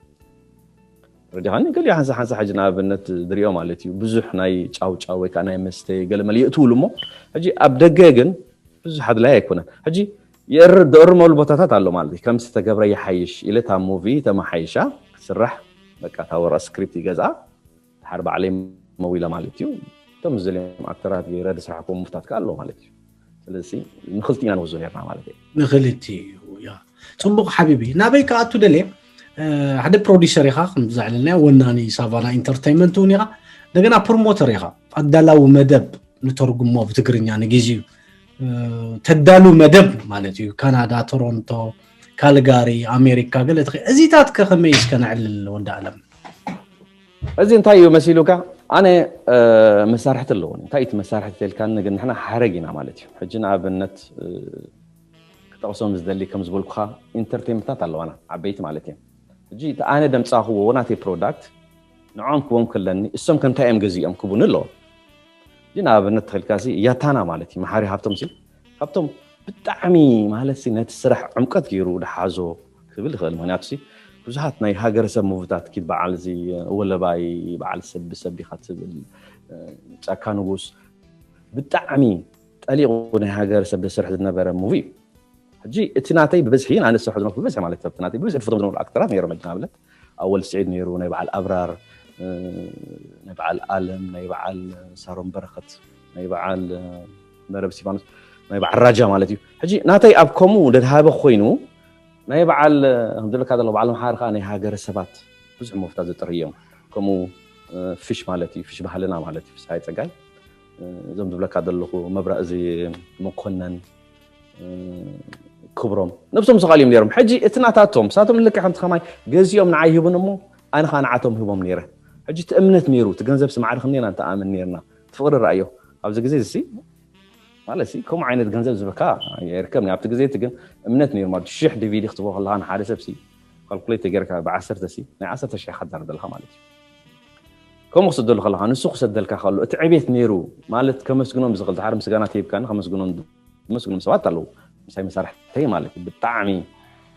ረዲኻኒ ገሊኡ ሓንሳ ሓንሳ ሕጂ ንኣብነት ዝሪኦ ማለት እዩ ብዙሕ ናይ ጫው ጫው ወይ ከዓ ናይ መስተ ገለ መለ የእትውሉ እሞ ሕጂ ኣብ ደገ ግን ብዙሕ ኣድላይ ኣይኮነን። ሕጂ የእርር ደእርመሉ ቦታታት ኣሎ ማለት እዩ። ከምዚ ተገብረ ይሓይሽ ኢለ እታ ሙቪ ተመሓይሻ ክትስራሕ በቃ እታ ወረቐት ስክሪፕት ይገዝኣ ድሓር ባዕለይ መዊለ ማለት እዩ። እቶም ዝደልዮም ኣክተራት ገይረ ዝስራሕኩም ሙፍታት ከኣ ኣሎ ማለት እዩ። ስለዚ ንክልቲና ንወዞ ነርና ማለት እዩ። ንክልቲ እዩ ያ። ፅቡቅ ሓቢቢ፣ ናበይ ክኣቱ ደልየ? ሓደ ፕሮዲሰር ኢኻ፣ ከም ዘዕለልናዮ ወናኒ ሳቫና ኢንተርቴይንመንት እውን ኢኻ። እንደገና ፕሮሞተር ኢኻ፣ ኣዳላዊ መደብ ንተርጉሞ ብትግርኛ ንግዜኡ ተዳሉ መደብ ማለት እዩ። ካናዳ፣ ቶሮንቶ፣ ካልጋሪ፣ ኣሜሪካ፣ ገለ ትኸ እዚታት ከ ከመይ እስከ ነዕልል ወዲ ኣለም? እዚ እንታይ እዩ መሲሉካ? ኣነ መሳርሕቲ ኣለዎኒ። እንታይ እቲ መሳርሕቲ ተልካኒ? ግን ንሕና ሓረግ ኢና ማለት እዩ። ሕጂ ንኣብነት ክጠቕሶም ዝደሊ ከም ዝበልኩኻ ኢንተርቴይንመንታት ኣለዋና ዓበይቲ ማለት እዮም። ሕጂ እቲ ኣነ ደምፃኽዎ ናተይ ፕሮዳክት ንዖም ክቦም ከለኒ እሶም ከምታይ እዮም ገዚኦም ክቡኒ ኣለዎም። እዚ ንኣብነት ተኸልካሲ ያታና ማለት እዩ መሓሪ ሃብቶም ሲ ካብቶም ብጣዕሚ ማለት ሲ ነቲ ስራሕ ዕምቀት ገይሩ ድሓዞ ክብል ይኽእል። ምክንያቱ ሲ ብዙሓት ናይ ሃገረሰብ ሙቪታት ኪድ በዓል እዚ ወለባይ በዓል ሰብ ብሰብ ዲኻ ትብል ጫካ ንጉስ ብጣዕሚ ጠሊቑ ናይ ሃገረሰብ ደሰርሕ ዝነበረ ሙቪ እዩ። ሕጂ እቲ ናተይ ብብዝሒ ኣነ ዝሰርሖ ዝነበርኩ ብብዝሒ ማለት ሰብ ናተይ ብብዝሒ ዝፈቶም ዝነበሩ ኣክተራት ነይሮም። ሕጂ ንኣብነት ኣወል ስዒድ ነይሩ፣ ናይ በዓል ኣብራር፣ ናይ በዓል ኣለም፣ ናይ በዓል ሳሮን በረኸት፣ ናይ በዓል መረብ ሲፋኖስ፣ ናይ በዓል ራጃ ማለት እዩ። ሕጂ ናተይ ኣብ ከምኡ ደድሃበ ኮይኑ ናይ በዓል ከምዝብለካ ዘሎ በዓል መሓር ከዓ ናይ ሃገረ ሰባት ብዙሕ መፍታት ዝጥርዮም ከምኡ ፍሽ ማለት እዩ። ፍሽ ባህልና ማለት እዩ። ፍስሓይ ፀጋይ እዞም ዝብለካ ዘለኹ መብራ እዚ መኮነን ክብሮም ነብሶም ዝኻል እዮም ነይሮም። ሕጂ እቲ ናታቶም ሳቶም ልክዕ ከምቲ ከማይ ገዚኦም ንዓይ ሂቡን እሞ ኣነ ከዓ ንዓቶም ሂቦም ነይረ። ሕጂ እቲ እምነት ነይሩ፣ እቲ ገንዘብ ስማዕሪ ክንደና እንተኣምን ነይርና፣ እቲ ፍቕሪ ረኣዮ ኣብዚ ግዜ እዚ ማለት ሲ ከምኡ ዓይነት ገንዘብ ዝበካ የርከብኒ። ኣብቲ ግዜ እቲ ግን እምነት ነይሩ ማለት ሽሕ ዲቪዲ ክትቦ ከለካ ንሓደ ሰብ ሲ ካልኩሌት ጌርካ ብዓሰርተ ሲ ናይ ዓሰርተ ሽሕ ከዳር ዘለካ ማለት እዩ። ከምኡ ክስደሉ ከለካ ንሱ ክሰደልካ ከሎ እቲ ዕቤት ነይሩ ማለት ከመስግኖም ዝኽእል ድሓር ምስጋና ተሂብካኒ ከመስግኖም ዝመስግኖም ሰባት ኣለዉ። ምሳይ መሳርሕተይ ማለት እዩ። ብጣዕሚ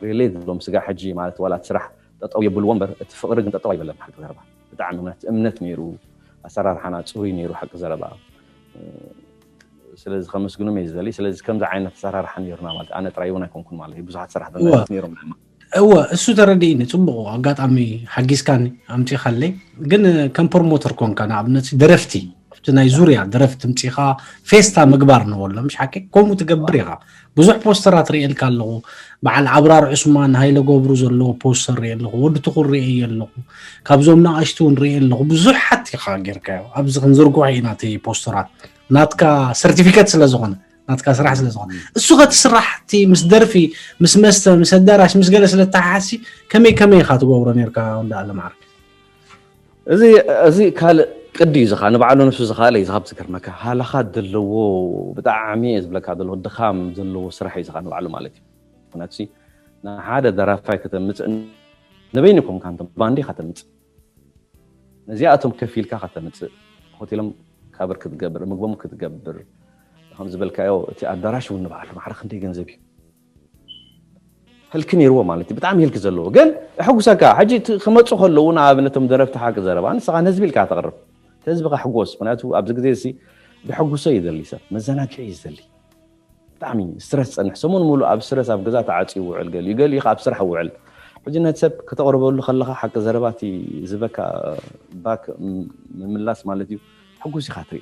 ሪሌት ዝብሎም ስጋ ሕጂ ማለት ዋላ እቲ ስራሕ ጠጠው የብልዎ እምበር እቲ ፍቕሪ ግን ጠጠው ኣይበለን። ሓቂ ዘረባ ብጣዕሚ እምነት እምነት ነይሩ፣ ኣሰራርሓና ፅሩይ ነይሩ። ሓቂ ዘረባ ስለዚ ከመስግኖም እየ ዝደሊ። ስለዚ ከምዚ ዓይነት ኣሰራርሓ ነይሩና ማለት ኣነ ጥራይ እውን ኣይኮንኩን ማለት እዩ። ብዙሓት ሰራሕተኛታት ነይሮም። እወ እሱ ተረዲእኒ፣ ፅቡቕ ኣጋጣሚ ሓጊዝካኒ ኣምፂኻለይ። ግን ከም ፕሮሞተር ኮንካ ንኣብነት ደረፍቲ ኣብቲ ናይ ዙርያ ደረፍቲ ምፂኻ ፌስታ ምግባር ንበሎ ምሽ ሓቂ ከምኡ ትገብር ኢኻ። ብዙሕ ፖስተራት ርእየልካ ኣለኹ። በዓል ኣብራር ዑስማን ሃይለ ገብሩ ዘለዎ ፖስተር ርእየ ኣለኹ። ወዲ ትኹል ርእየ ኣለኹ። ካብዞም ንኣሽቱ እውን ርእየ ኣለኹ። ብዙሓት ኢኻ ጌርካዮ። ኣብዚ ክንዝርግሖ ኢና እቲ ፖስተራት ናትካ ሰርቲፊኬት ስለ ዝኾነ ናትካ ስራሕ ስለ ዝኾነ እሱ ከቲ ስራሕ እቲ ምስ ደርፊ ምስ መስተ ምስ ኣዳራሽ ምስ ገለ ስለ ተሓሓሲ ከመይ ከመይ ኢኻ ትገብሮ ነርካ እንዳ ኣለማዕረ? እዚ እዚ ካልእ ቅዲ እዩ ዝኻ ንባዕሉ ንሱ ዝኻለ እዩ ዝኻብ ዝገርመካ ሃለኻት ዘለዎ ብጣዕሚ እየ ዝብለካ ዘለዎ ድኻም ዘለዎ ስራሕ እዩ ዝኻ ንባዕሉ ማለት እዩ። ምክንያቱ ንሓደ ደራፋይ ከተምፅእ ንበይኒ ኮንካ እንተ ባንዴ ከተምፅእ ነዚኣቶም ከፊልካ ከተምፅእ ሆቴሎም ካበር ክትገብር ምግቦም ክትገብር ከም ዝበልካዮ እቲ ኣዳራሽ እውን ንባዕሉ ማዕረ ክንደይ ገንዘብ እዩ ህልክ ነይርዎ ማለት እዩ። ብጣዕሚ ህልክ ዘለዎ ግን እሕጉሰካ ሕጂ ክመፁ ከለዉ ንኣብነቶም ደረፍቲ ሓቂ ዘረባ ንስኻ ንህዝቢ ኢልካ ተቕርብ ህዝቢ ከሕጎስ ምክንያቱ ኣብዚ ግዜ እዚ ብሕጉሶ ይደሊ ሰብ መዘናግዒ ይደሊ ብጣዕሚ ስትረስ ዝፀንሕ ሰሙን ሙሉእ ኣብ ስትረስ ኣብ ገዛ ተዓፅዩ ውዕል ገሊኡ ገሊኡ ከዓ ኣብ ስራሕ ውዕል ሕጂ ነቲ ሰብ ከተቕርበሉ ከለካ ሓቂ ዘረባ እቲ ዝበካ ባክ ምምላስ ማለት እዩ ሕጉስ ኢካ ትርኢ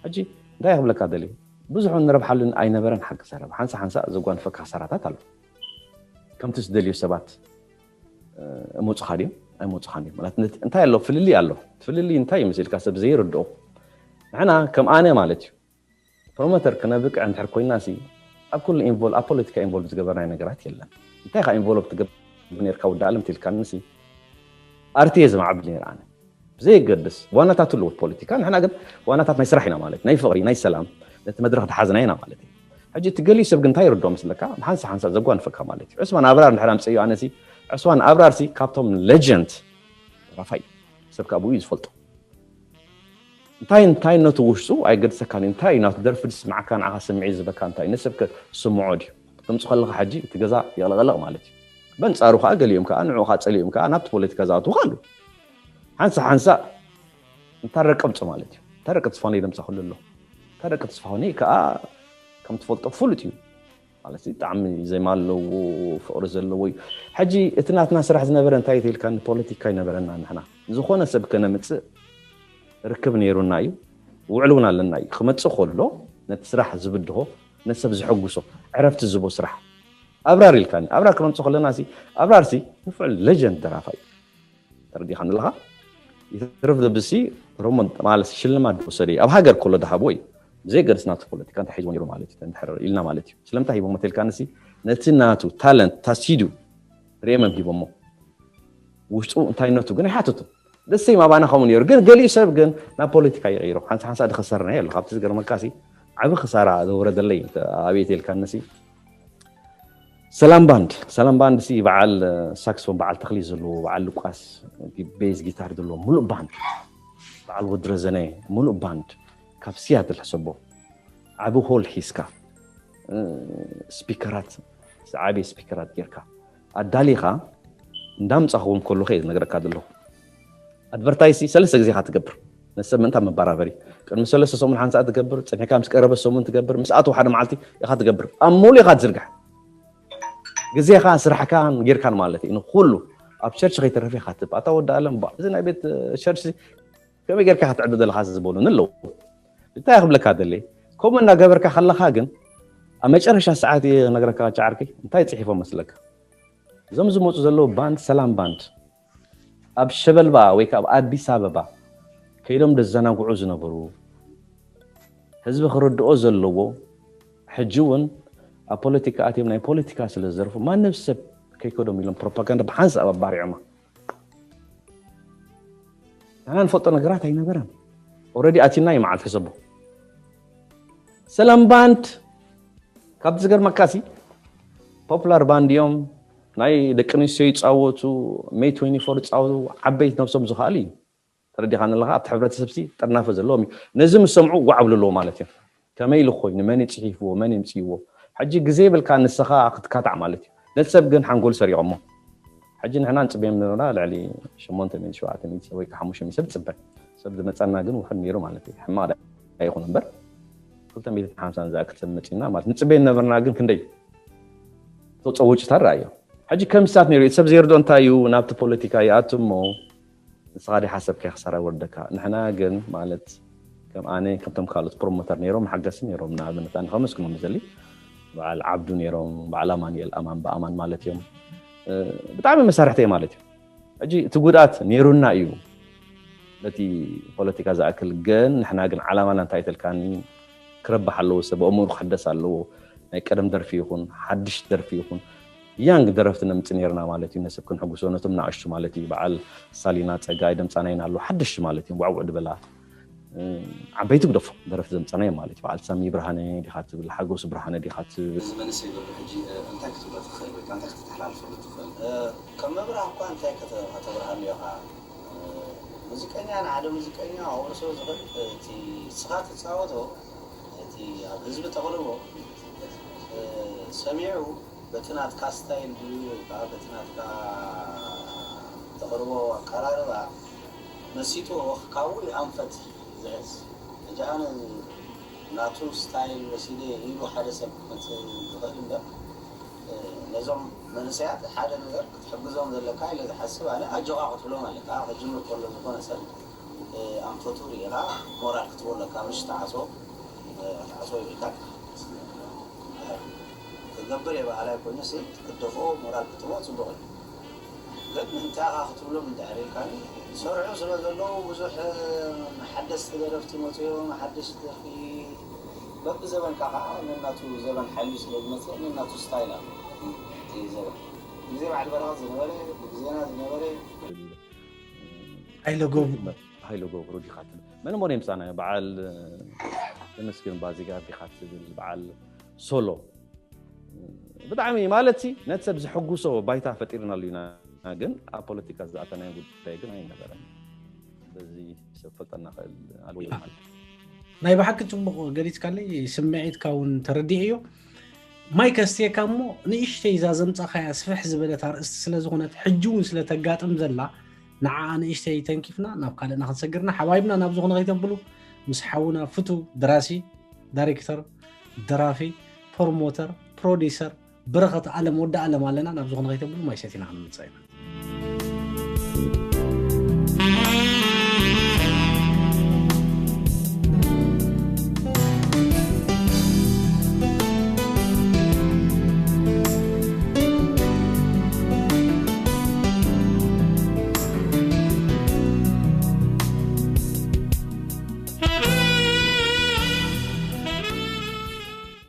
ሕጂ እንታይ ክብለካ ደልየ ብዙሑ ንረብሓሉን ኣይነበረን ሓቂ ዘረባ ሓንሳ ሓንሳ ዘጓንፈካ ክሳራታት ኣሎ ከምቲ ዝደልዩ ሰባት እመፁኻ ድዮም ኣይመፁኻን ድዮም ማለት እንታይ ኣሎ ፍልልይ ኣሎ ፍልልይ እንታይ እዩ መሲልካ ሰብ ዘይርድኦ ንሕና ከም ኣነ ማለት እዩ ፕሮሞተር ክነብቅዕ እንድሕር ኮይና ሲ ኣብ ኩሉ ኢንቮል ኣብ ፖለቲካ ኢንቮልቭ ዝገበርናይ ነገራት የለን እንታይ ካ ኢንቮልቭ ትገብር ነርካ ወዲ ኣለም ትልካኒ ሲ ኣርቲ እየ ዘማዕብል ነይረ ኣነ ብዘየገድስ ዋናታት ኣለዎ ፖለቲካ ንሕና ግን ዋናታት ናይ ስራሕ ኢና ማለት ናይ ፍቕሪ ናይ ሰላም ነቲ መድረክ ድሓዝና ኢና ማለት እዩ ሕጂ እቲ ገሊኡ ሰብ ግን እንታይ ይርዶ መስለካ ብሓንሳ ሓንሳ ዘጓንፈካ ማለት እዩ ዕስማን ኣብራር እንድሕር ኣምፀዮ ኣነ ሲ ዕስማን ኣብራር ሲ ካብቶም ሌጀንድ ራፋይ ሰብ ካብ እዩ ዝፈልጦ እንታይ እንታይነቱ ውሽጡ ኣይገድሰካን እዩ እንታይ እዩ ናቱ ደርፊ ዝስማዓካ ንዓኻ ስምዒት ዝበካ እንታይ እዩ ንሰብ ስምዖ ድዩ ትምፁ ከለካ ሕጂ እቲ ገዛ የቕለቐለቕ ማለት እዩ በንፃሩ ከዓ ገሊኦም ከዓ ንዑ ከዓ ፀሊኦም ከዓ ናብቲ ፖለቲካ ዝኣትዉ ኣለዉ ሓንሳ ሓንሳ እንታረቀ ምፁ ማለት እዩ እንታረቀ ተስፋ ነይ ደምፃ ክሉ ኣሎ እንታረቀ ተስፋ ሆነይ ከዓ ከም ትፈልጦ ፍሉጥ እዩ ማለት ብጣዕሚ ዜማ ኣለዎ ፍቕሪ ዘለዎ እዩ ሕጂ እቲ ናትና ስራሕ ዝነበረ እንታይ ተልካ ንፖለቲካ ይነበረና ንሕና ዝኾነ ሰብ ከነምፅእ ርክብ ነይሩና እዩ ውዕል እውን ኣለና እዩ ክመፅእ ከሎ ነቲ ስራሕ ዝብድሆ ነቲ ሰብ ዝሕጉሶ፣ ዕረፍቲ ዝህቦ ስራሕ ኣብራር ኢልካኒ። ኣብራር ክነምፅኦ ከለና ሲ ኣብራር ሲ ንፉዕ ሌጀንድ ደራፋይ እዩ። ተረዲኻኒ ኣለኻ? ይትረፍ ደብሲ ሮሞን ማለት ሽልማት ዝወሰደ እዩ። ኣብ ሃገር ከሎ ዝሃቦ እዩ። ብዘይ ገድስ ናቱ ፖለቲካ እንታይ ሒዝዎ ነይሩ ማለት እዩ። እንድሕር ኢልና ማለት እዩ። ስለምንታይ ሂቦሞ ተልካኒ ሲ ነቲ ናቱ ታለንት ታሲዱ ሪኤመም ሂቦሞ። ውሽጡ እንታይነቱ ግን ኣይሓተቱ። ደሰይ ማባና ከምኡ ነይሩ። ግን ገሊኡ ሰብ ግን ናብ ፖለቲካ ይቕይሮ። ሓንሳ ሓንሳ ድኸሰርና የለ። ካብቲ ዝገርመካ ሲ ዓቢ ክሳራ ዘውረደለይ ኣብየት ኢልካኒ ሲ ሰላም ባንድ፣ ሰላም ባንድ ሲ በዓል ሳክስፎን፣ በዓል ተኽሊ ዘለዎ፣ በዓል ልቋስ ቤዝ ጊታር ዘለዎ ሙሉእ ባንድ፣ በዓል ወዲ ረዘነ ሙሉእ ባንድ፣ ካብ ሲያትል ሕሰቦ ዓቢ ሆል ሒዝካ፣ እ፣ ስፒከራት፣ ዝዓበየ ስፒከራት ጌርካ ኣዳሊኻ እንዳምጻኹዎም ከለኹ እየ ዝነግረካ ዘለኹ። ኣድቨርታይዝ ሰለስተ ግዜ ኢኻ ትገብር። ነቲ ሰብ ምእንታ መበራበሪ። ቅድሚ ሰለስተ ሰሙን ሓንሳእ ትገብር፣ ጸኒሕካ ምስ ቀረበ ሰሙን ትገብር፣ ምስ ኣተወ ሓደ መዓልቲ ኢኻ ትገብር። ኣብ ሙሉእ ኢኻ ትዝርጋሕ። ግዜኻን ስራሕካን ጌርካን ማለት እዩ። ንኹሉ ኣብ ቸርች ከይተረፈ ኢኻ ትብ-፣ ኣታ ወዲ ኣለም፣ ባ-፣ እዚ ናይ ቤት ቸርች ከመይ ጌርካ ክትዕዶ ዘለኻ ዝበሉኒ ኣለዉ። እንታይ ክብለካ ደለ? ከምኡ እናገበርካ ከለኻ ግን ኣብ መጨረሻ ሰዓት እየ ክነግረካ ጫዓርከይ፣ እንታይ ጽሒፎም መስለካ? እዞም ዝመጹ ዘለዉ ባንድ ሰላም ባንድ ኣብ ሸበልባ ወይ ከዓ ኣብ ኣዲስ ኣበባ ከይዶም ደዘናግዑ ዝነበሩ፣ ህዝቢ ክርድኦ ዘለዎ፣ ሕጂ እውን ኣብ ፖለቲካ ኣትዮም ናይ ፖለቲካ ስለ ዝዘርፉ ማንም ሰብ ከይከዶም ኢሎም ፕሮፓጋንዳ ብሓንሳብ ኣባሪዖማ። ንሕና ንፈልጦ ነገራት ኣይነበረን። ኦልሬዲ ኣቲና እዩ መዓልቲ ሕሰቦ። ሰላም ባንድ ካብቲ ዝገርመካ ሲ ፖፑላር ባንድ እዮም። ናይ ደቂ ኣንስትዮ ይፃወቱ፣ ሜይ ትዌንቲ ፎር ይፃወቱ፣ ዓበይቲ ነብሶም ዝኽኣሉ እዩ። ተረዲኻኒ ኣለኻ? ኣብቲ ሕብረተሰብ ሲ ጥርናፈ ዘለዎም እዩ። ነዚ ምስ ሰምዑ ዋዕ ብሉ ኣለዎ ማለት እዩ። ከመይ ኢሉ ኮይኑ፣ መን እዩ ፅሒፍዎ፣ መን እዩ ምፅይዎ? ሕጂ ግዜ የብልካ ንስኻ ክትካታዕ ማለት እዩ። ነቲ ሰብ ግን ሓንጎል ሰሪቖሞ። ሕጂ ንሕና ንፅበዮም ነበርና ልዕሊ ሸሞንተ ሚእቲ፣ ሸውዓተ ሚእቲ ወይ ከዓ ሓሙሽተ ሚእቲ ሰብ ትፅበ። ሰብ ዝመፀና ግን ውሑድ ነይሩ ማለት እዩ። ሕማቕ ኣይኹን እምበር ክልተ ሚእትን ሓምሳን ዝኣክል ሰብ መፂና ማለት ንፅበዮም ነበርና ግን ክንደይ ተፀውጭታት ረኣዮ። ሕጂ ከም ስታት ነይሩ እቲ ሰብ ዘይርዶ እንታይ እዩ ናብቲ ፖለቲካ ይኣቱ እሞ ንስኻ ዲ ሓሰብካ ክሳራ ወርደካ። ንሕና ግን ማለት ከም ኣነ ከምቶም ካልኦት ፕሮሞተር ነይሮም መሓገሲ ነይሮም ንኣብነት ኣነ ከመስግኖም ይደሊ። በዓል ዓብዱ ነይሮም፣ በዓል ኣማኑኤል ኣማን ብኣማን ማለት እዮም። እ፣ ብጣዕሚ መሳርሕተይ ማለት እዩ። ሕጂ እቲ ጉድኣት ነይሩና እዩ። በቲ ፖለቲካ ዝኣክል ግን ንሕና ግን ዓላማና እንታይ ተልካኒ ክረብሕ ኣለዎ፣ ሰብ ኣእምሩ ክሕደስ ኣለዎ። ናይ ቀደም ደርፊ ይኹን ሓድሽ ደርፊ ይኹን ያንግ ደረፍቲ ነምጽእ ነይርና ማለት እዩ። ነሰብ ክንሕጉሶ ነቶም ንኣሽቱ ማለት እዩ። በዓል ሳሊና ጸጋይ ደምጻና ኢና ኣሎ ሓድሽ ማለት እዩ። ዋዕውዕ ድበላ እ፣ ዓበይቲ ግደፎ ደረፍቲ ዘምጻና እዮም ማለት እዩ። በዓል ሳሚ ብርሃነ ዲኻ ትብል፣ ሓጎስ ብርሃነ ዲኻ ትብል? እዚ መንእሰይ ዘሎ ሕጂ፣ እ፣ እንታይ ክትብሎ ትኽእል ወይ ከዓ እንታይ ከተተሓላልፈሉ ትኽእል? እ፣ ከም መብርህ እኳ እንታይ ከተ-፣ ከተብርሃሉ ኢኻ? እ፣ ሙዚቀኛ ንሓደ ሙዚቀኛ ከውርሶ ዝኽእል እቲ ንስኻ ትጻወቶ፣ እቲ ኣብ ህዝቢ ተቕርቦ፣ እ፣ ሰሚዑ በቲ ናትካ ስታይል ድዩ ወይ ከዓ በቲ ናትካ ተቕርቦ ኣቀራርባ መሲጥዎ ካብኡ እዩ ኣንፈት ዝሕዝ። ሕጂ ኣነ ናቱ ስታይል ወሲደ ኢሉ ሓደ ሰብ ክመጽእ ዝኽእል እምበር፣ እ፣ ነዞም መንእሰያት ሓደ ነገር ክትሕግዞም ዘለካ ኢለ ዝሓስብ ኣነ ኣጆኻ ክትብሎም ኣለካ። ክጅምር ከሎ ዝኾነ ሰብ፣ እ፣ ኣንፈቱ ርኢኻ ሞራል ክትቦ ኣለካ። ምሽ ተዓሶ፣ እ፣ ተዓሶ ይብልካ። ክገብር እየ በሃላይ ኮይኑ ሲ ክትደፍኦ ሞራል ክትቦ ጽቡቕ እዩ። ግን እንታይ ኢኻ ክትብሎም እንድሕር ኢልካኒ፣ ይሰርሑ ስለ ዘለዉ ብዙሕ፣ እ፣ ሓደስቲ ደረፍቲ መጽዮም፣ ሓድሽ ደርፊ በብዘበንካ ከኣ ነናቱ ዘበን ሓልዩ ስለ ዝመጽእ ነናቱ ስታይል ኣሎ። እቲ ዘበን ብግዜ በዓል በረኸት ዝነበረ፣ ብግዜና ዝነበረ። ሃይለ ገብሩ። ሃይለ ገብሩ ዲኻ ትብል? መን እሞ ነምጻና? በዓል ተመስገን ባዚጋር ዲኻ ትብል? በዓል ሶሎ። ብጣዕሚ ማለት ሲ ነቲ ሰብ ዝሕጉሶ ባይታ ፈጢርናሉ ኢና፣ ግን ኣብ ፖለቲካ ዝኣተናዮ ጉዳይ ግን ኣይነበረን። በዚ ሰብ ፈልጠና ክእል ኣለዎ ማለት እዩ። ናይ ብሓቂ ጽቡቕ ገሊጽካለይ፣ ስምዒትካ እውን ተረዲኤዮ። ማይ ከስትየካ እሞ ንእሽተይ እዛ ዘምጻኻያ ስፍሕ ዝበለት ኣርእስቲ ስለ ዝኾነት ሕጂ እውን ስለ ተጋጥም ዘላ ንዓኣ ንእሽተይ ተንኪፍና ናብ ካልእና ክንሰግርና ሓባይብና ናብ ዝኾነ ከይተብሉ ምስ ሓውና ፍቱ ደራሲ፣ ዳይሬክተር፣ ደራፊ፣ ፕሮሞተር፣ ፕሮዲሰር በረኸት ኣለም ወዲ ኣለም ኣለና። ናብ ዝኾነ ከይተብሉ ማይ ሰቲና ክንምጻእ ኢና።